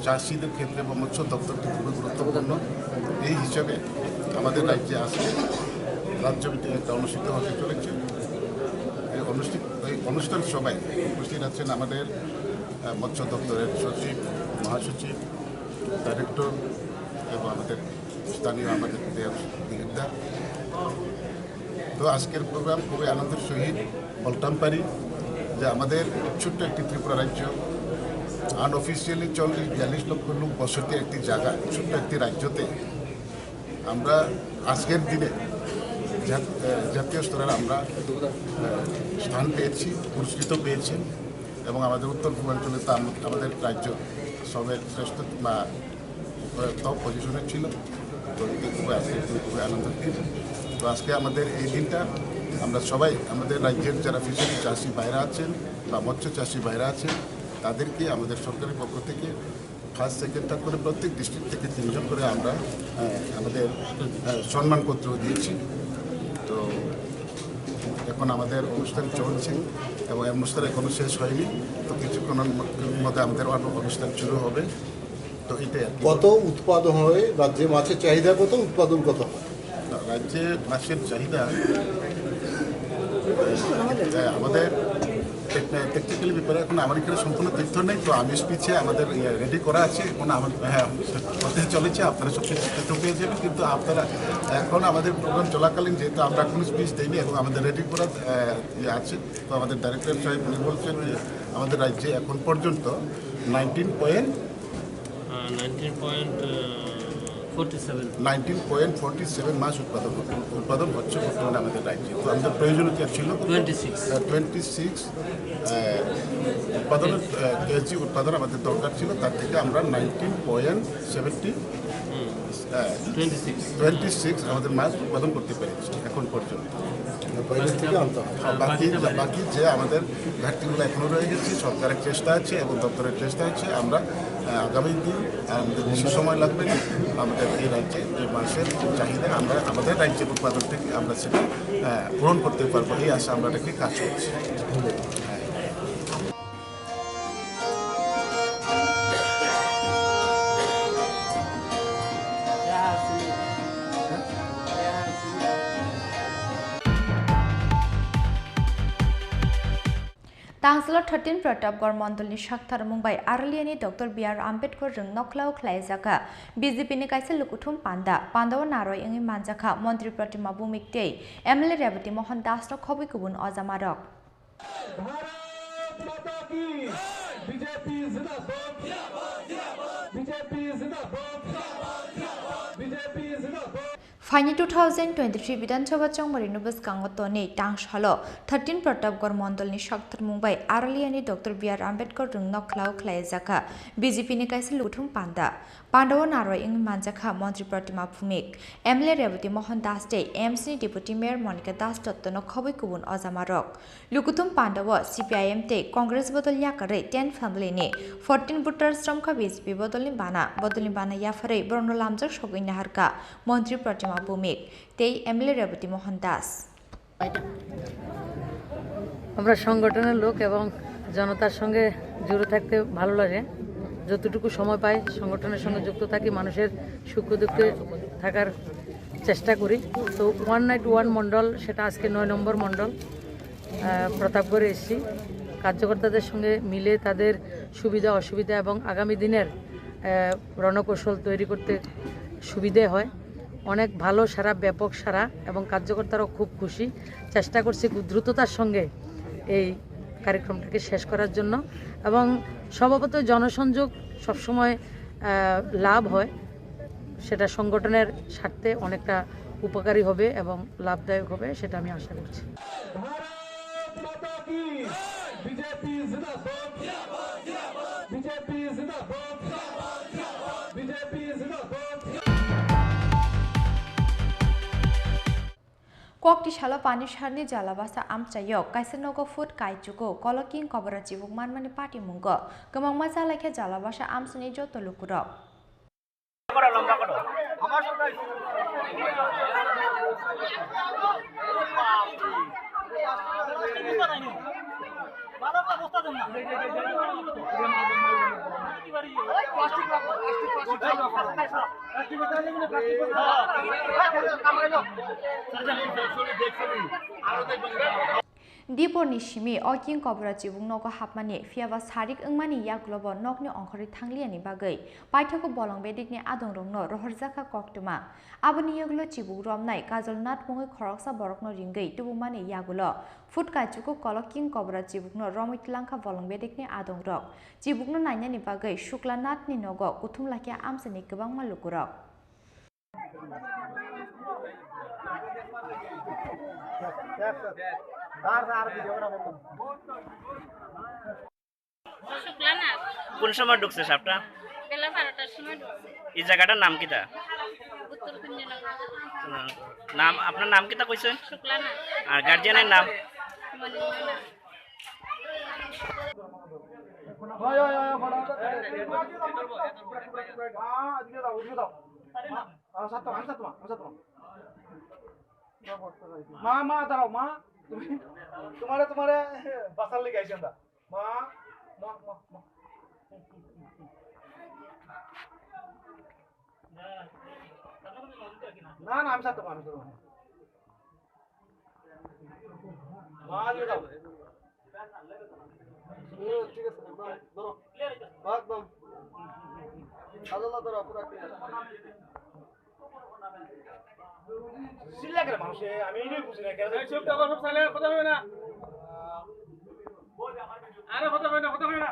চাষীদের ক্ষেত্রে বা মৎস্য দপ্তরটি খুবই গুরুত্বপূর্ণ। এই হিসাবে আমাদের রাজ্যে আজকে রাজ্যব্যাপী একটা অনুষ্ঠিত হতে চলেছে। এই অনুষ্ঠিত, এই অনুষ্ঠান সভায় উপস্থিত আছেন আমাদের, আহ, মৎস্য দপ্তরের সচিব, মহাসচিব, ডাইরেক্টর এবং আমাদের স্থানীয় আমাদের দেব দিলীপ দা। তো আজকের প্রোগ্রাম খুবই আনন্দের সহিত বলতাম পারি যে আমাদের ছোট্ট একটি ত্রিপুরা রাজ্য, আনঅফিসিয়ালি চল্লিশ বিয়াল্লিশ লক্ষ লোক বসতি একটি জায়গা, ছোট্ট একটি রাজ্যতে আমরা আজকের দিনে জাত-, আহ, জাতীয় স্তরে আমরা, আহ, স্থান পেয়েছি, পুরস্কৃত পেয়েছি এবং আমাদের উত্তর পূর্বাঞ্চলে তো আম-, আমাদের রাজ্য সবের শ্রেষ্ঠ বা টপ পজিশনে ছিল। তো এতে খুবই আজকে খুবই আনন্দের দিন। তো আজকে আমাদের এই দিনটা আমরা সবাই, আমাদের রাজ্যের যারা ফিশারি চাষি ভাইরা আছেন বা মৎস্য চাষি ভাইরা আছেন, তাদেরকে আমাদের সরকারের পক্ষ থেকে ফার্স্ট, সেকেন্ড, থার্ড করে প্রত্যেক ডিস্ট্রিক্ট থেকে তিনজন করে আমরা, আহ, আমাদের, আহ, সম্মানপত্র দিয়েছি। এখন আমাদের অনুষ্ঠান চলছে এবং এই অনুষ্ঠান এখনো শেষ হয়নি। তো কিছুক্ষণের মধ্যে আমাদের আরো অনুষ্ঠান শুরু হবে। তো এটাই আর কি। কত উৎপাদন হয় রাজ্যে? মাছের চাহিদা কত, উৎপাদন কত? রাজ্যে মাছের চাহিদা, আহ, আমাদের টেকনিক্যালি ব্যাপারে এখন আমার এখানে সম্পূর্ণ তথ্য নেই। তো আমি স্পিচে আমাদের ইয়ে রেডি করা আছে, এখন আমার, হ্যাঁ, হতে চলেছে, আপনারা সব কিছু তথ্য পেয়ে যাবেন। কিন্তু আপনারা এখন আমাদের প্রোগ্রাম চলাকালীন যেহেতু আমরা কোনো স্পিচ দেইনি এবং আমাদের রেডি করা, আহ, ইয়ে আছে, তো আমাদের ডাইরেক্টর সাহেব উনি বলছেন যে আমাদের রাজ্যে এখন পর্যন্ত nineteen point nineteen point forty seven. Nineteen point forty seven মাছ উৎপাদন হচ্ছে, উৎপাদন হচ্ছে বর্তমানে আমাদের রাজ্যে। তো আমাদের প্রয়োজনীয়তা ছিল টোয়েন্টি সিক্স। টোয়েন্টি সিক্স উৎপাদন, কেজি উৎপাদন আমাদের দরকার ছিল, তার থেকে আমরা nineteen point seventy twenty six. Twenty six আমাদের মাছ উৎপাদন করতে পেরেছি এখন পর্যন্ত। বাইরের থেকে আনতে হবে। আর বাকি, বাকি যে আমাদের ঘাটতিগুলো এখনো রয়ে গেছে, সরকারের চেষ্টা আছে এবং দপ্তরের চেষ্টা আছে। আমরা, আহ, আগামী দিন, আহ, আমাদের বেশি সময় লাগবে না। আমাদের এই রাজ্যে যে মাছের চাহিদা আমরা আমাদের রাজ্যের উৎপাদন থেকে আমরা সেটা, আহ, পূরণ করতে পারবো, এই আশা আমরা রেখে কাজ করছি। Tangshalo thirteen Pratapgarh mondolni sakthar mungbai Araliani Doctor B R Ambedkar rwng nokhlao khlaijakha B J P ni kaisa lukuthum panda. Pandao naroi wngwi manjakha Montri Pratima Bhumik tei M L A Rebati Mohan Das no khobwi kubun ojamarok. Bharat माता की। बीजेपी जिंदाबाद। बीजेपी जिंदाबाद। बीजेपी जिंदाबाद। Phaini two thousand twenty-three Bidhan Sabha chongmari no bwskango tonwi tang salo thirteen Pratapgarh mondolni sakthar mungbai Araliani Doctor B R Ambedkar rwng nokhlao khlaijakha B J P ni kaisa luthum panda. Pandao naroi wngwi manjakha Montri Pratima Bhumik, M L A Rebati Mohan Das tei M C ni Deputy Mayor Monika Das Dotto no khobwi kubun ojamarok. Lukuthum pandao C P I M tei Congress bodol yakarwi ten family ni fourteen voters romkha B J P bodolni bana, bodolni bana yapharwi borokno lamjak sogwi naharkha Montri Pratima Bhumik tei M L A Rebati Mohan Das. আমরা সংগঠনের লোক এবং জনতার সঙ্গে জুড়ে থাকতে ভালো লাগে। যতটুকু সময় পাই সংগঠনের সঙ্গে যুক্ত থাকি, মানুষের সুখ দুঃখে থাকার চেষ্টা করি। তো ওয়ান নাইট ওয়ান মণ্ডল, সেটা আজকে নয় নম্বর মণ্ডল। আহ, প্রতাপগড়ে এসেছি, কার্যকর্তাদের সঙ্গে মিলে তাদের সুবিধা অসুবিধা এবং আগামী দিনের, আহ, রণকৌশল তৈরি করতে সুবিধে হয়। অনেক ভালো সাড়া, ব্যাপক সাড়া এবং কার্যকর্তারাও খুব খুশি। চেষ্টা করছি খুব দ্রুততার সঙ্গে এই কার্যক্রমটাকে শেষ করার জন্য এবং স্বভাবত জনসংযোগ সবসময়, আহ, লাভ হয়, সেটা সংগঠনের স্বার্থে অনেকটা উপকারী হবে এবং লাভদায়ক হবে, সেটা আমি আশা করছি। भारत माता की। बीजेपी जिंदाबाद। बीजेपी जिंदाबाद। बीजेपी जिंदाबाद। Kokti salo Panisharni Jalabasa amchaio kaisa nogo food kaichugo koloking kobora chibuk manmani patimungo kwbangma chalaikha Jalabasa amchaini joto lukurok. Diporni simi o king kobra chibuk nogo hapmani, phiyaba sarik wngmani yagulo bo nokni ongkhorwi thangliyani bagwi paithago bolong bedikni adongrokno rohorjakha koktwma. Aboni yagulo chibuk romnai Kajol Nath mungwi khoroksa borokno ringwi tubumani yagulo food kaichugo kolo king kobra chibukno romwi tlangkha bolong bedikni adongrok. Chibukno nainani bagwi Shukla Nathni nogo kuthum laikha amchaini kwbangma lukurok. Shukla নাথ। কোন সময় ঢুকছে সাপটা? বেলা বারোটার সময় ঢুকছে। এই জায়গাটার নাম কিতা? উত্তর কুঞ্জনগর। নাম, আপনার নাম কিতা কইছেন? শুক্লা নাথ। আর গার্জিয়ানের নাম? মণিময় নাথ। Ma, ma, দাঁড়াও, ma. তুমি, তোমারে, তোমারে বাঁচার লাগি আইছি আমরা। মা, মা, মা, মা। না, না, আমি ছাড়তে পারবো না, আমি ছাড়তে পারবো না। মা, দিয়ে দাও। হুম, ঠিক আছে, একদম ধরো। একদম। আল্লাহ ধরো, পুরা clear। চিল্লা করে মানুষে, আমি এটাই বুঝি না, কেন এই চুপ থাকো, সব silent, কথা হবে না। আরে কথা হবে না, কথা হবে না।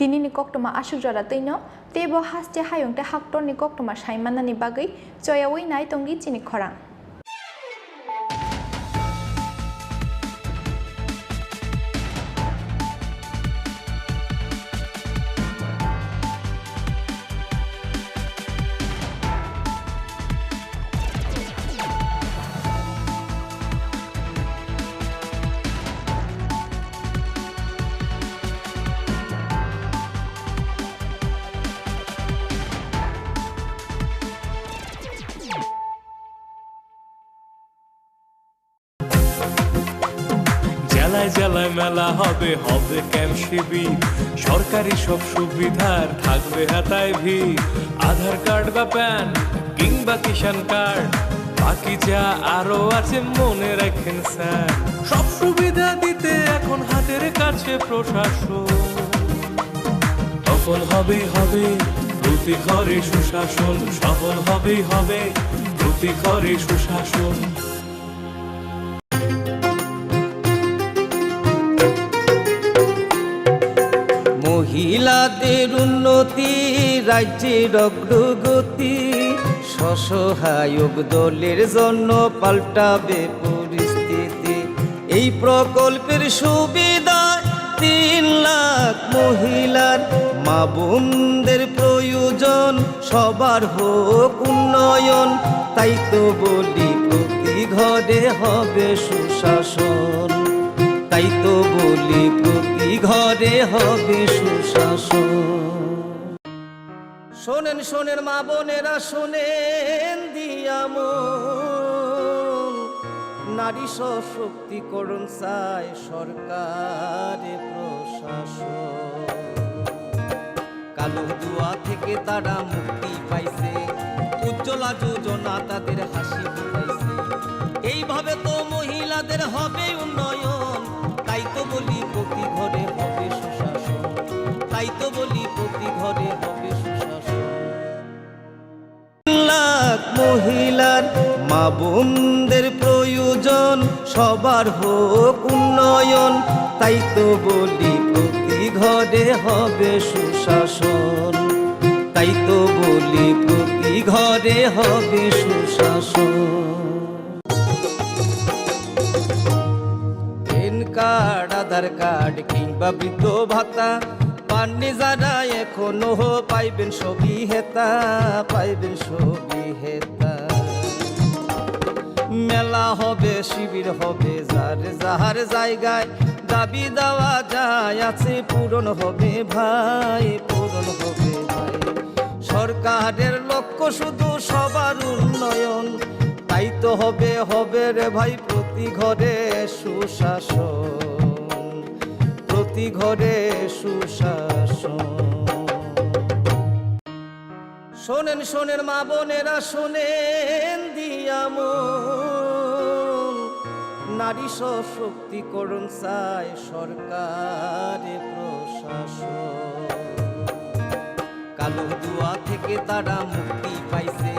Tinini koktwma aswk jora twino, teibo haste hayung tei haktorni koktwma sai mannani bagwi choyaui nai tongdi chini khorang. জেলায় জেলায় মেলা হবে, হবে ক্যাম্প শিবির। সরকারি সব সুবিধার থাকবে হাতায় ভিড়। আধার কার্ড বা প্যান কিংবা কিষাণ কার্ড, বাকি যা আরো আছে মনে রাখেন স্যার। সব সুবিধা দিতে এখন হাতের কাছে প্রশাসন। তখন হবেই হবে প্রতি ঘরে সুশাসন, সফল হবেই হবে প্রতি ঘরে সুশাসন। মহিলাদের উন্নতি, রাজ্যের অগ্রগতি, স্বসহায়ক দলের জন্য পাল্টাবে পরিস্থিতি। এই প্রকল্পের সুবিধায় তিন লাখ মহিলার, মা বোনদের প্রয়োজন সবার হোক উন্নয়ন। তাই তো বলি প্রতি ঘরে হবে সুশাসন, তাই তো বলি প্রতি ঘরে হবে সুশাসন। শোনেন, শোনেন মা বোনেরা, শোনেন দিয়া মন। নারী সশক্তিকরণ চায় সরকারে প্রশাসন। কালো ধোঁয়া থেকে তারা মুক্তি পাইছে, উজ্জ্বলা যোজনা তাদের হাসি ফুটাইছে। এইভাবে তো মহিলাদের হবে উন্নয়ন, তাই তো বলি প্রতি ঘরে হবে সুশাসন, তাই তো বলি প্রতি ঘরে হবে সুশাসন। লাখ মহিলার, মা বোনদের প্রয়োজন সবার হোক উন্নয়ন, তাই তো বলি প্রতি ঘরে হবে সুশাসন, তাই তো বলি প্রতি ঘরে হবে সুশাসন। প্যান কার্ড, আধার কার্ড কিংবা বৃদ্ধ ভাতা পাননি যারা এখনো, পাইবেন সবই হেতা, পাইবেন সবই হেতা। মেলা হবে, শিবির হবে, যার যার জায়গায় দাবি দাওয়া যা আছে পূরণ হবে ভাই, পূরণ হবে ভাই। সরকারের লক্ষ্য শুধু সবার উন্নয়ন, তাই তো হবে, হবে রে ভাই, প্রতি ঘরে সুশাসন, প্রতি ঘরে সুশাসন। শোনেন, শোনেন মা বোনেরা, শোনেন দিয়া মন, নারী সশক্তিকরণ চায় সরকারে প্রশাসন। কালো ধোঁয়া থেকে তারা মুক্তি পাইছে,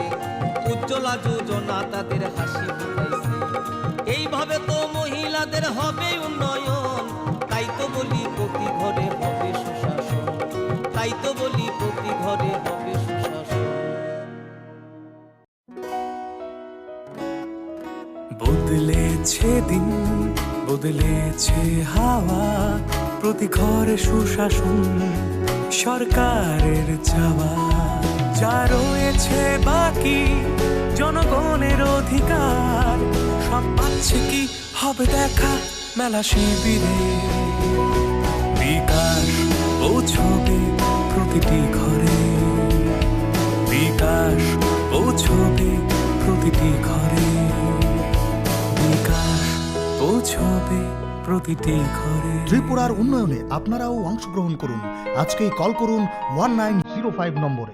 উজ্জ্বলা যোজনা তাদের হাসি ফুটাইছে। এইভাবে তো মহিলাদের হবে উন্নয়ন, তাই তো বলি প্রতি ঘরে হবে সুশাসন, তাই তো বলি প্রতি ঘরে হবে সুশাসন। বদলেছে দিন, বদলেছে হাওয়া, প্রতি ঘরে সুশাসন সরকারের চাওয়া। যা রয়েছে বাকি জনগণের অধিকার, সব পাচ্ছে কি হবে দেখা মেলা শিবিরে। বিকাশ পৌঁছবে প্রতিটি ঘরে, বিকাশ পৌঁছবে প্রতিটি ঘরে, বিকাশ পৌঁছবে প্রতিটি ঘরে। ত্রিপুরার উন্নয়নে আপনারাও অংশগ্রহণ করুন। আজকেই কল করুন ওয়ান নাইন জিরো ফাইভ নম্বরে।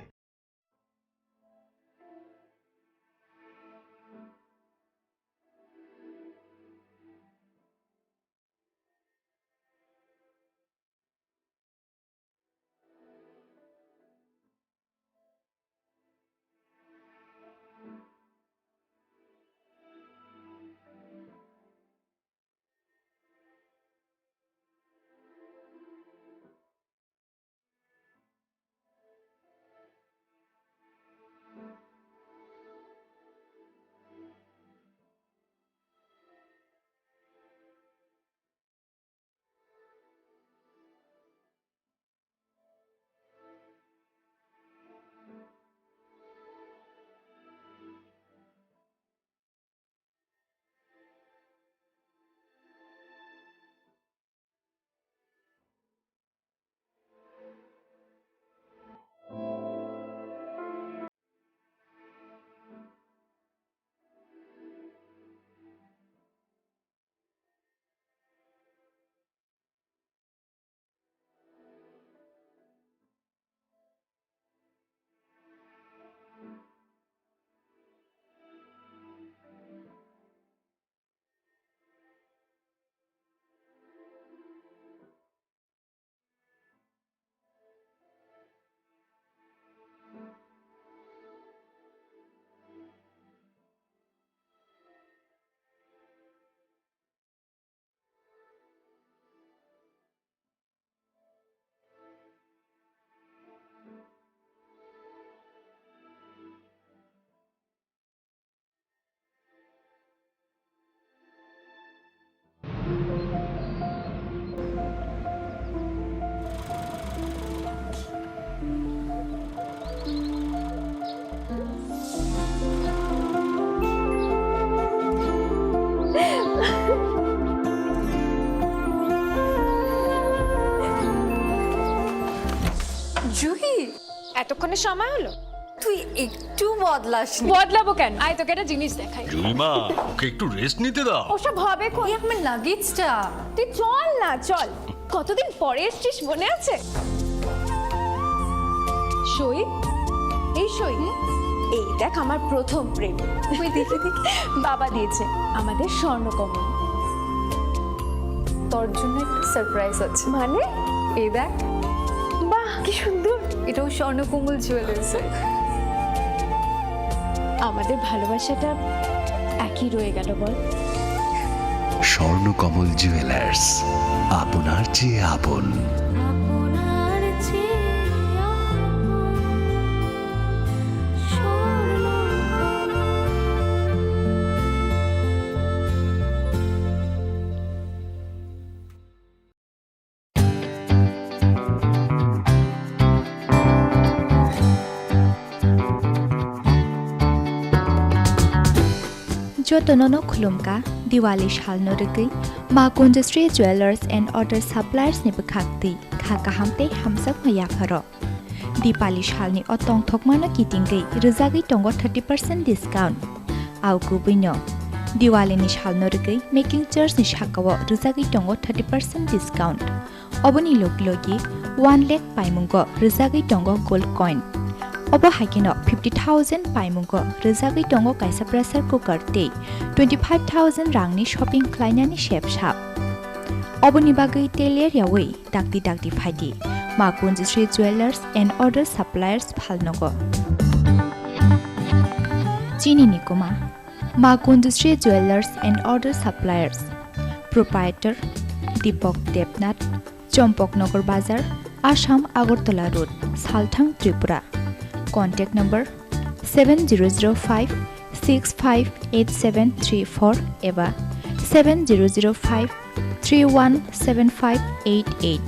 জুহি, এতক্ষণে সময় হলো? তুই একটু বদলাসনি। বদলাবো কেন? আয়, তোকে একটা জিনিস দেখাই। জুইমা, ওকে একটু রেস্ট নিতে দাও। ওসব হবে কোন? এই আমার লাগেজটা। তুই চল না, চল। কতদিন পরে এসছিস, মনে আছে? সই, এই সই। হুম? এই দেখ, আমার প্রথম প্রেম। ওই দেখি, দেখি। বাবা দিয়েছে, আমাদের স্বর্ণকমল। তোর জন্য একটা সারপ্রাইজ আছে। মানে? এই দেখ। বাহ, কি সুন্দর। এটাও স্বর্ণকমল জুয়েলার্সের। আমাদের ভালোবাসাটা একই রয়ে গেল, বল? স্বর্ণকমল জুয়েলার্স, আপনার চেয়ে আপন। আপনার চেয়ে আপন Swarnakamal. Jotono no khulumkha, Diwali salno rwgwi Ma Kunjasri Jewellers and Other Suppliers ni bwkhak twi kha kaham tei hamjakma yapharo. Diwali salni o tongthokmano kitingwi rwjagwi tongo thirty percent discount. Au kubuino Diwali ni salno rwgwi making charge ni sakao rwjagwi tongo thirty percent discount. Oboni logi logi one lakh paimungo rwjagwi tongo gold coin. Obo hai kheno fifty thousand paimungo rwjagwi tongo kaisa pressure cooker tei twenty five thousand rangni shopping khlainani sep sap. Oboni bagwi teler yawi dakti dakti phaidi Ma Kunjusri Jewellers and Other Suppliers phalnogo. Chini nikuma Ma Kunjusri Jewellers and Other Suppliers. Proprietor Deepak Debnath, Chompok Nagar Bazar, Assam Agartala Road, Salthang, Tripura. Contact number seven zero zero five six five eight seven three four eba seven zero zero five three one seven five eight eight.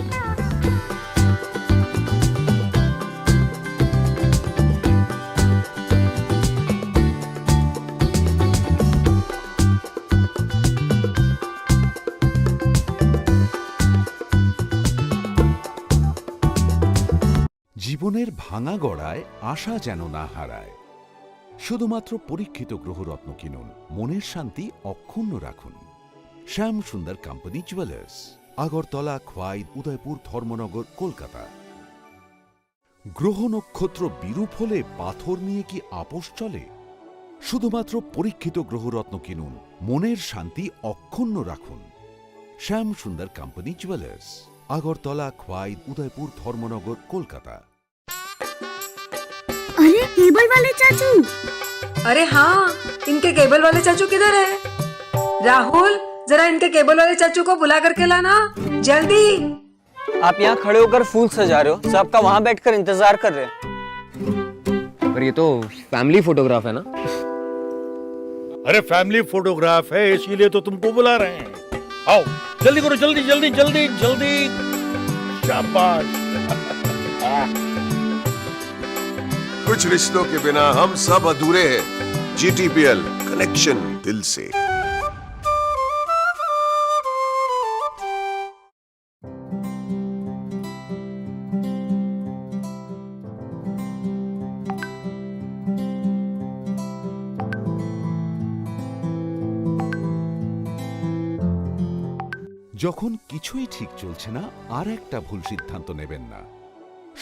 জীবনের ভাঙা গড়ায় আশা যেন না হারায়। শুধুমাত্র পরীক্ষিত গ্রহরত্ন কিনুন, মনের শান্তি অক্ষুণ্ণ রাখুন। শ্যাম সুন্দর কোম্পানি জুয়েলার্স, আগরতলা, খোয়াই, উদয়পুর, ধর্মনগর, কলকাতা। গ্রহ নক্ষত্র বিরূপ হলে পাথর নিয়ে কি আপোষ চলে? শুধুমাত্র পরীক্ষিত গ্রহরত্ন কিনুন, মনের শান্তি অক্ষুণ্ণ রাখুন। শ্যাম সুন্দর কোম্পানি জুয়েলার্স, আগরতলা, খোয়াই, উদয়পুর, ধর্মনগর, কলকাতা। अरे, केबल वाले चाचू। अरे हाँ, इनके केबल वाले चाचू किधर है? राहुल, जरा इनके केबल वाले चाचू को बुला करके लाना, जल्दी। आप यहाँ खड़े होकर फूल सजा रहे हो, सब आपका वहाँ बैठकर इंतजार कर रहे हैं। पर ये तो फैमिली फोटोग्राफ है ना? अरे, फैमिली फोटोग्राफ है, इसीलिए तो तुमको बुला रहे हैं। आओ, जल्दी करो, जल्दी, जल्दी, जल्दी, जल्दी। शाबाश। कुछ रिश्तों के बिना हम सब अधूरे हैं। जीटीपीएल, कनेक्शन दिल से। যখন কিছুই ঠিক চলছে না, আর একটা ভুল সিদ্ধান্ত নেবেন না।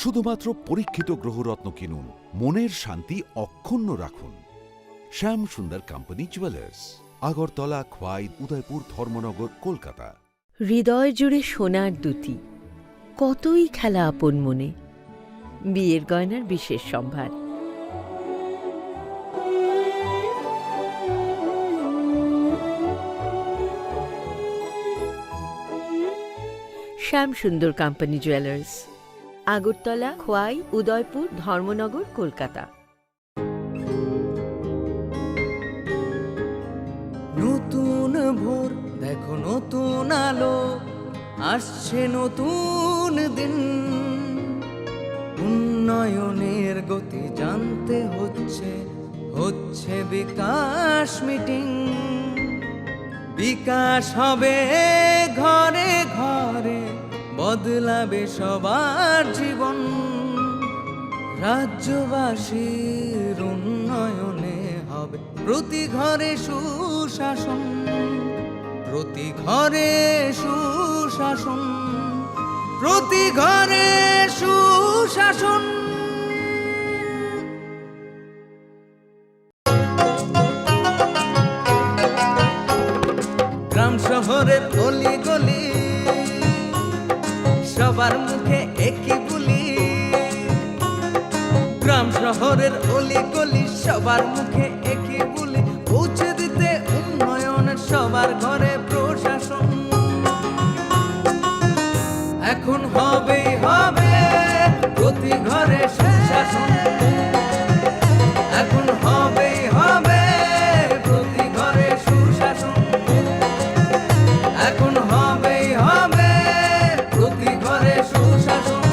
শুধুমাত্র পরীক্ষিত গ্রহরত্ন কিনুন, মনের শান্তি অক্ষুণ্ণ রাখুন। শ্যাম সুন্দর কোম্পানি জুয়েলার্স, আগরতলা, খোয়াই, উদয়পুর, ধর্মনগর, কলকাতা। হৃদয় জুড়ে সোনার দুতি, কতই খেলা আপন মনে। বিয়ের গয়নার বিশেষ সম্ভার। শ্যাম সুন্দর কোম্পানি জুয়েলার্স, আগরতলা, খোয়াই, উদয়পুর, ধর্মনগর, কলকাতা। নতুন ভোর, দেখো নতুন আলো, আসছে নতুন দিন। উন্নয়নের গতি জানতে হচ্ছে, হচ্ছে বিকাশ মিটিং। বিকাশ হবে ঘরে ঘরে, বদলাবে সবার জীবন। রাজ্যবাসীর উন্নয়নে হবে প্রতি ঘরে সুশাসন, প্রতি ঘরে সুশাসন, প্রতি ঘরে সুশাসন। গ্রাম শহরের অলি গলি, সবার মুখে একই বুলি। গ্রাম শহরের অলি গলি, সবার মুখে একই বুলি। পৌঁছে দিতে উন্নয়ন সবার ঘরে প্রশাসন। এখন হবেই হবে প্রতি ঘরে সুশাসন। এখন হবেই হবে প্রতি ঘরে সুশাসন। এখন হবেই হবে প্রতি ঘরে সুশাসন।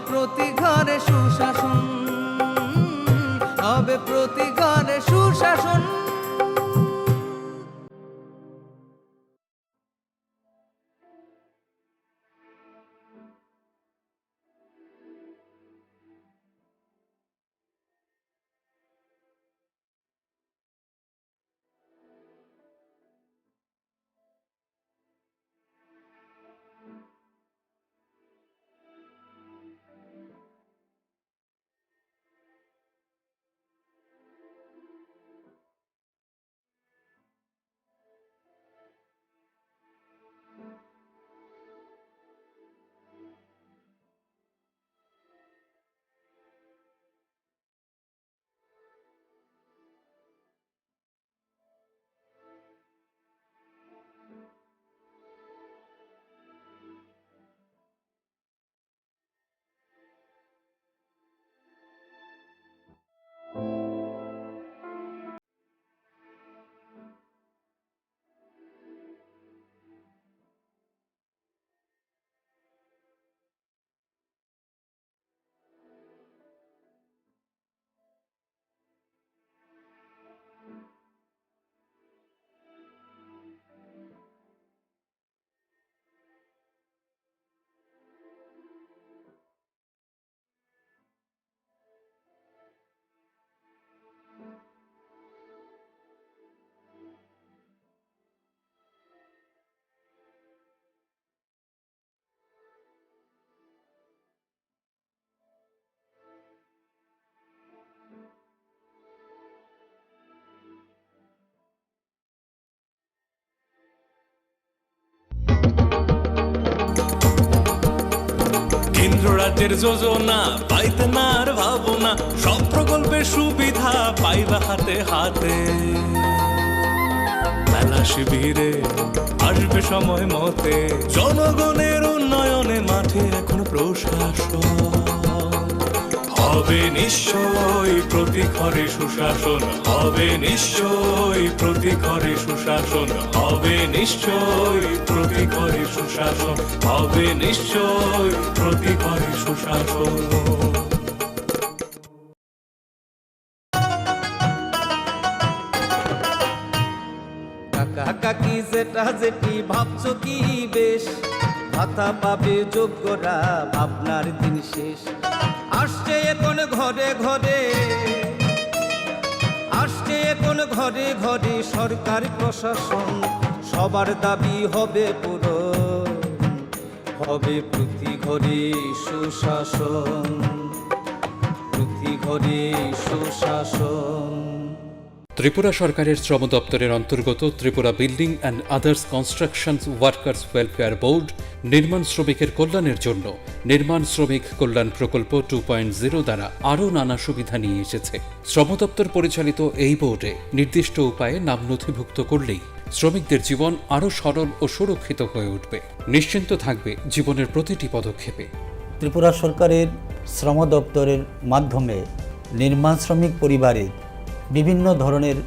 প্রতি ঘরে সুশাসন, হবে প্রতি ঘরে সুশাসন। কেন্দ্র রাজ্যের যোজনা পাইতে না আর ভাবনা, সব প্রকল্পের সুবিধা পাইবা হাতে হাতে। মেলা শিবিরে আসবে সময় মতে, জনগণের উন্নয়নে মাঠে এখন প্রশাসন। হবে নিশ্চয়ই প্রতি ঘরে সুশাসন, হবে নিশ্চয়ই প্রতি ঘরে সুশাসন, হবে নিশ্চয়ই প্রতি ঘরে সুশাসন, হবে নিশ্চয়ই প্রতি ঘরে সুশাসন। কাকা কাকি জেঠা জেঠি ভাবছো কি বেশ, ভাতা পাবে যোগ্যরা, ভাবনার দিন শেষ। আসছে এখন ঘরে ঘরে, আসছে এখন ঘরে ঘরে সরকার প্রশাসন, সবার দাবি হবে পূরণ। হবে প্রতি ঘরে সুশাসন, প্রতি ঘরে সুশাসন। ত্রিপুরা সরকারের শ্রম দপ্তরের অন্তর্গত Tripura building and others construction workers welfare board নির্মাণ শ্রমিকের কল্যাণের জন্য নির্মাণ শ্রমিক কল্যাণ প্রকল্প টু পয়েন্ট জিরো দ্বারা আরও নানা সুবিধা নিয়ে এসেছে। শ্রম দপ্তর পরিচালিত এই বোর্ডে নির্দিষ্ট উপায়ে নাম নথিভুক্ত করলেই শ্রমিকদের জীবন আরও সরল ও সুরক্ষিত হয়ে উঠবে। নিশ্চিন্ত থাকবে জীবনের প্রতিটি পদক্ষেপে। ত্রিপুরা সরকারের শ্রম দপ্তরের মাধ্যমে নির্মাণ শ্রমিক পরিবারে বিভিন্ন ধরনের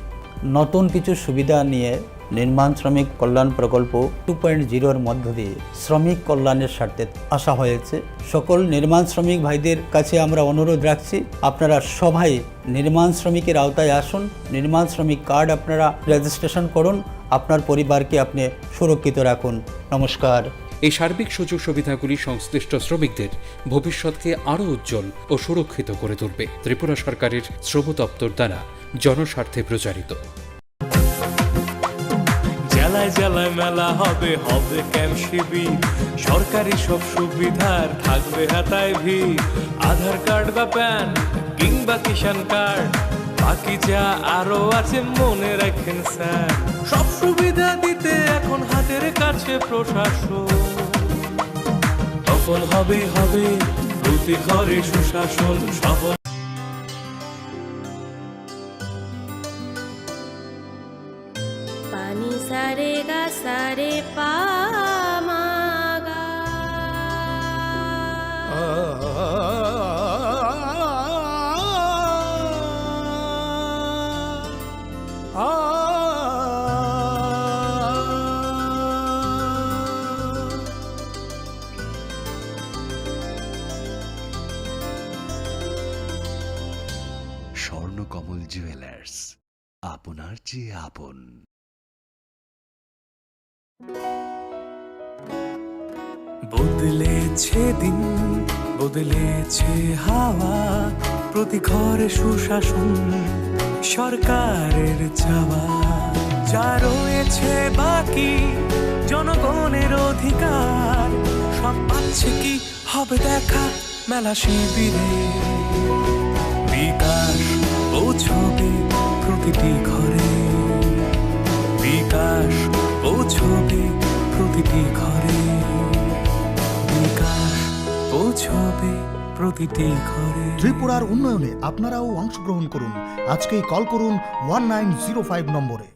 নতুন কিছু সুবিধা নিয়ে নির্মাণ শ্রমিক কল্যাণ প্রকল্প টু পয়েন্ট জিরোর মধ্য দিয়ে শ্রমিক কল্যাণের স্বার্থে আসা হয়েছে। সকল নির্মাণ শ্রমিক ভাইদের কাছে আমরা অনুরোধ রাখছি, আপনারা সবাই নির্মাণ শ্রমিকের আওতায় আসুন, নির্মাণ শ্রমিক কার্ড আপনারা রেজিস্ট্রেশন করুন, আপনার পরিবারকে আপনি সুরক্ষিত রাখুন। নমস্কার। এই সার্বিক সুযোগ সুবিধাগুলি সংশ্লিষ্ট শ্রমিকদের ভবিষ্যৎকে আরও উজ্জ্বল ও সুরক্ষিত করে তুলবে। ত্রিপুরা সরকারের শ্রম দপ্তর দ্বারা জনস্বার্থে প্রচারিত। জেলায় জেলায় মেলা হবে, হবে ক্যাম্প শিবির, সরকারি সব সুবিধার থাকবে হাতায় ভিড়। আধার কার্ড বা প্যান কিংবা কিষাণ কার্ড, বাকি যা আরো আছে মনে রাখেন স্যার। সব সুবিধা দিতে এখন হাতের কাছে প্রশাসন। তখন হবে, হবে প্রতি ঘরে সুশাসন, সব। Pani sa re ga sa re pa ma ga. কমল জুয়েলার্স, আপনার চেয়ে আপন। বদলেছে দিন, বদলেছে হাওয়া, প্রতি ঘরে সুশাসন সরকারের চাওয়া। যা রয়েছে বাকি জনগণের অধিকার, সব পাচ্ছে কি হবে দেখা মেলা শিবিরে। বিকাশ পৌঁছবে প্রতিটি ঘরে, বিকাশ পৌঁছবে প্রতিটি ঘরে, বিকাশ পৌঁছবে প্রতিটি ঘরে। ত্রিপুরার উন্নয়নে আপনারাও অংশগ্রহণ করুন। আজকেই কল করুন ওয়ান নাইন জিরো ফাইভ নম্বরে।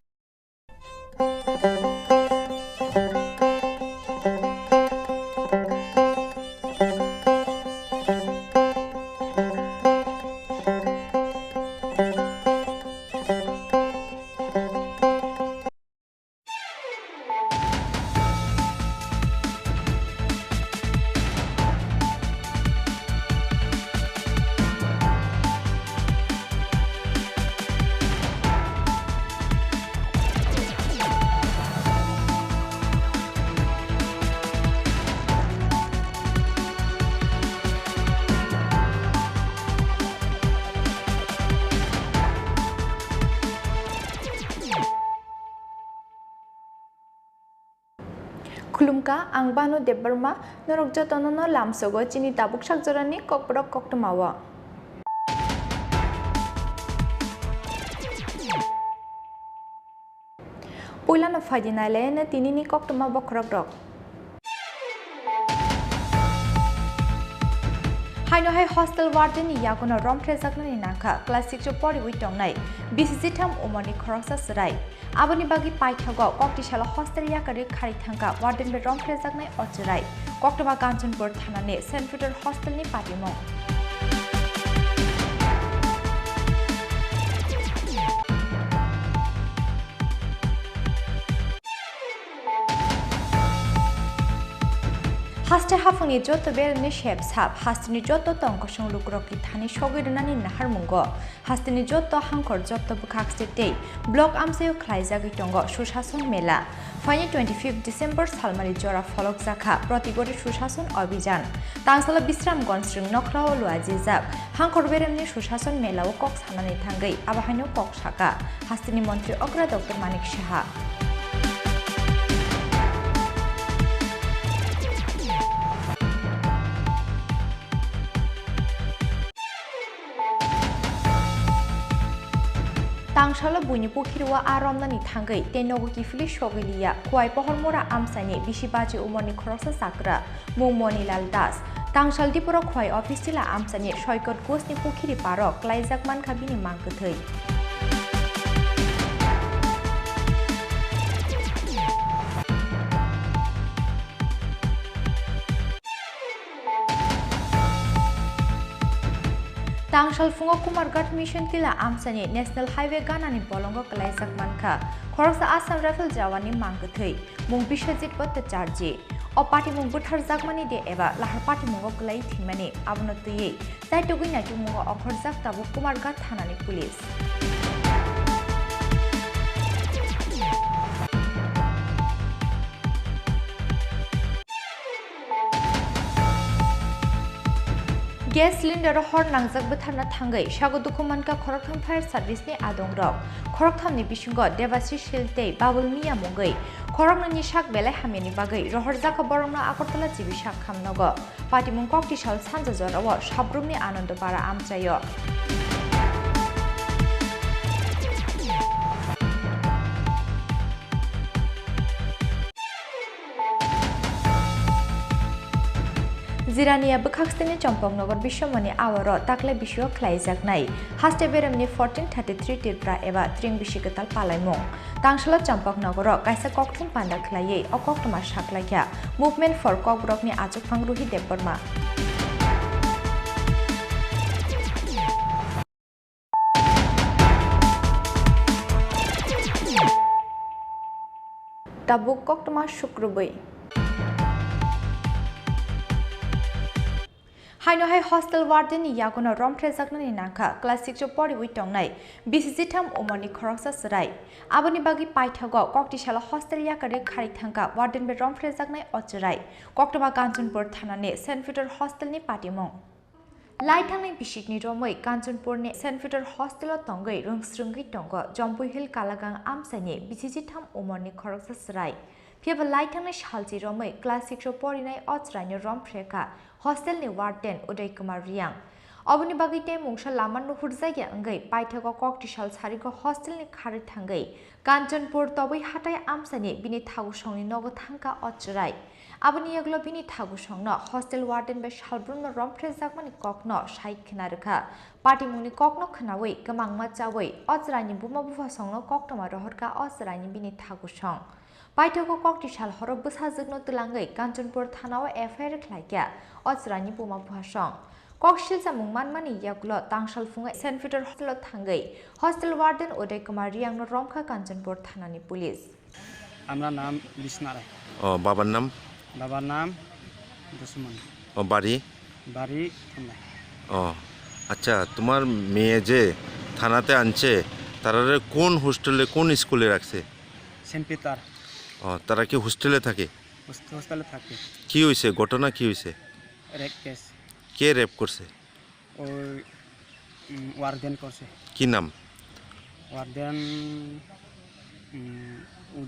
Khulumkha, ang Banu Debbarma, norok jotono no lamsogo chini tabuk sakjorani kokborok koktwmao. Puilano phaidi nailaino tinini koktwma bokhorokrok. Haino hai hostel warden ni yagono romphrejaknani nangkha, class six o poriwi tongnai bisi chitham umorni khoroksa chwrai. Aboni bagwi paithago koktisalo hostel yakarwi kharwi thangkha warden bai romphrejaknai o chwrai. Koktwma Kanchanpur thanani Saint Peter hostel ni patimung. Haste haphangni joto beremni sep sap, hasteni joto tongkosong lukurokni thani sogwi rwnani naharmungo. Hasteni joto hangkhor, joto bwkhak state tei block amchaio khlaijagwi tongo Sushason Mela. Phaini twenty fifth December salmani jora pholokjakha Protigori Sushason Abhijan. Tangsalo Bisramganj swrwng nokhrao luajijak hangkhor beremni Sushason Melao kok sanani thangwi abo haino kok saka hasteni montri okra Doctor Manik Saha. Tangsalo buini pukhirwo aa romnani thangwi tei nogo kiphilwi sogwi liya Khowai Pohormura amchaini bisi baji umorni khoroksa chakra mung Monilal Das. Tangsal Dipuro Khowai office tila amchaini Soikot Ghosni pukhiri paro klaijak mankha bini mang kwthwi. Tangsal phungo Kumarghat Mission tila amchaini National Highway ganani bolongo klaijak mankha khoroksa Assam Rifle jawanni mang kwthwi, mung Biswajit Bhattacharjee. O patimung butharjakmani de eba lahar patimungo kwlai thwimani, abono twiwi chaitugwi naitukmungo okhorjak tabuk Kumarghat thanani police. Gas cylinder-o hor nangjak bwtharna thangwi sago dukhu mankha khoroktham fire service-ni adongrok. Khorokthamni bisingo Debashish Shil tei Babul Miya mungwi khoroknwini sak belai hamyani bagwi rohorjakha borokno Agartala G B sak khamnogo. Patimung koktisal sanja jorao Sabrumni Anandopara amchaio. Jirania bwkhaksteni Chompoknogor Biswamoni awaro taklai bisio khlaijaknai haste beremni fourteen thirty-three Tripura eba Tring Bisi Kwtal palaimung. Tangsalo Chompoknogoro kaisa kokthum panda khlaiwi o koktwma saklaikha Movement for Kokborokni achukphang Ruhi Debbarma. Tabuk koktwma sukrubwi. Haino hai hostel warden ni yagono romphrejaknani nangkha class six o poriwi tongnai bisi jitham umorni khoroksa chwrai. Aboni bagwi paithago koktisalo hostel yakarwi kharwi thangkha warden bai romphrejaknai o chwrai. Koktwma Kanchanpur thanani Saint Peter hostel ni patimung. Laithangnai bisikni romwi Kanchanpurni Saint Peter hostel o tongwi rwngsrwngwi tongo Jampui Hill Kalagang amchaini bisi jitham umorni khoroksa chwrai. Phiya ba laithangnai salchi romwi class six o porinai o chwraino romphrekha hostel ni warden Uday Kumar Riang. Oboni bagwi tei mungsa lama nuhurjakya wngwi paithago koktisal sarigo hostel ni kharwi thangwi Kanchanpur Tobwi Hatai amchaini bini thagusongni nogo thangkha o chwrai. Aboni yagulo bini thagusongno hostel warden bai salbrumno romphrejakmani kokno sai khna rwkha. Patimungni kokno khnawi kwmangma chawi o chwraini buma buphasongno koktwma rohorkha o chwraini bini thagusong. Paithago koktisal horo bwsajwkno twlangwi Kanchanpur thanao F I R khlaikha o chwraini buma buphasong. Kok silchamung manmani yagulo tangsal phungo Saint Peter hostel o thangwi hostel warden Uday Kumar Riangno romkha Kanchanpur thanani police. আমার নাম বিষ্ণু রায়। ও, বাবার নাম? বাবার নাম দুসুমন। ও, বাড়ি? বাড়ি থামলাই। ও, আচ্ছা, তোমার মেয়ে যে থানাতে আনছে, তারারে কোন হোস্টেলে, কোন স্কুলে রাখছে? Saint Peter. ও, তারা কি হোস্টেলে থাকে? হোস্ট-, হোস্টেলে থাকে। কি হয়েছে? ঘটনা কি হয়েছে? Rape case. কে রেপ করছে? ওই, উম, ওয়ার্ডেন করছে। কি নাম? ওয়ার্ডেন, উম,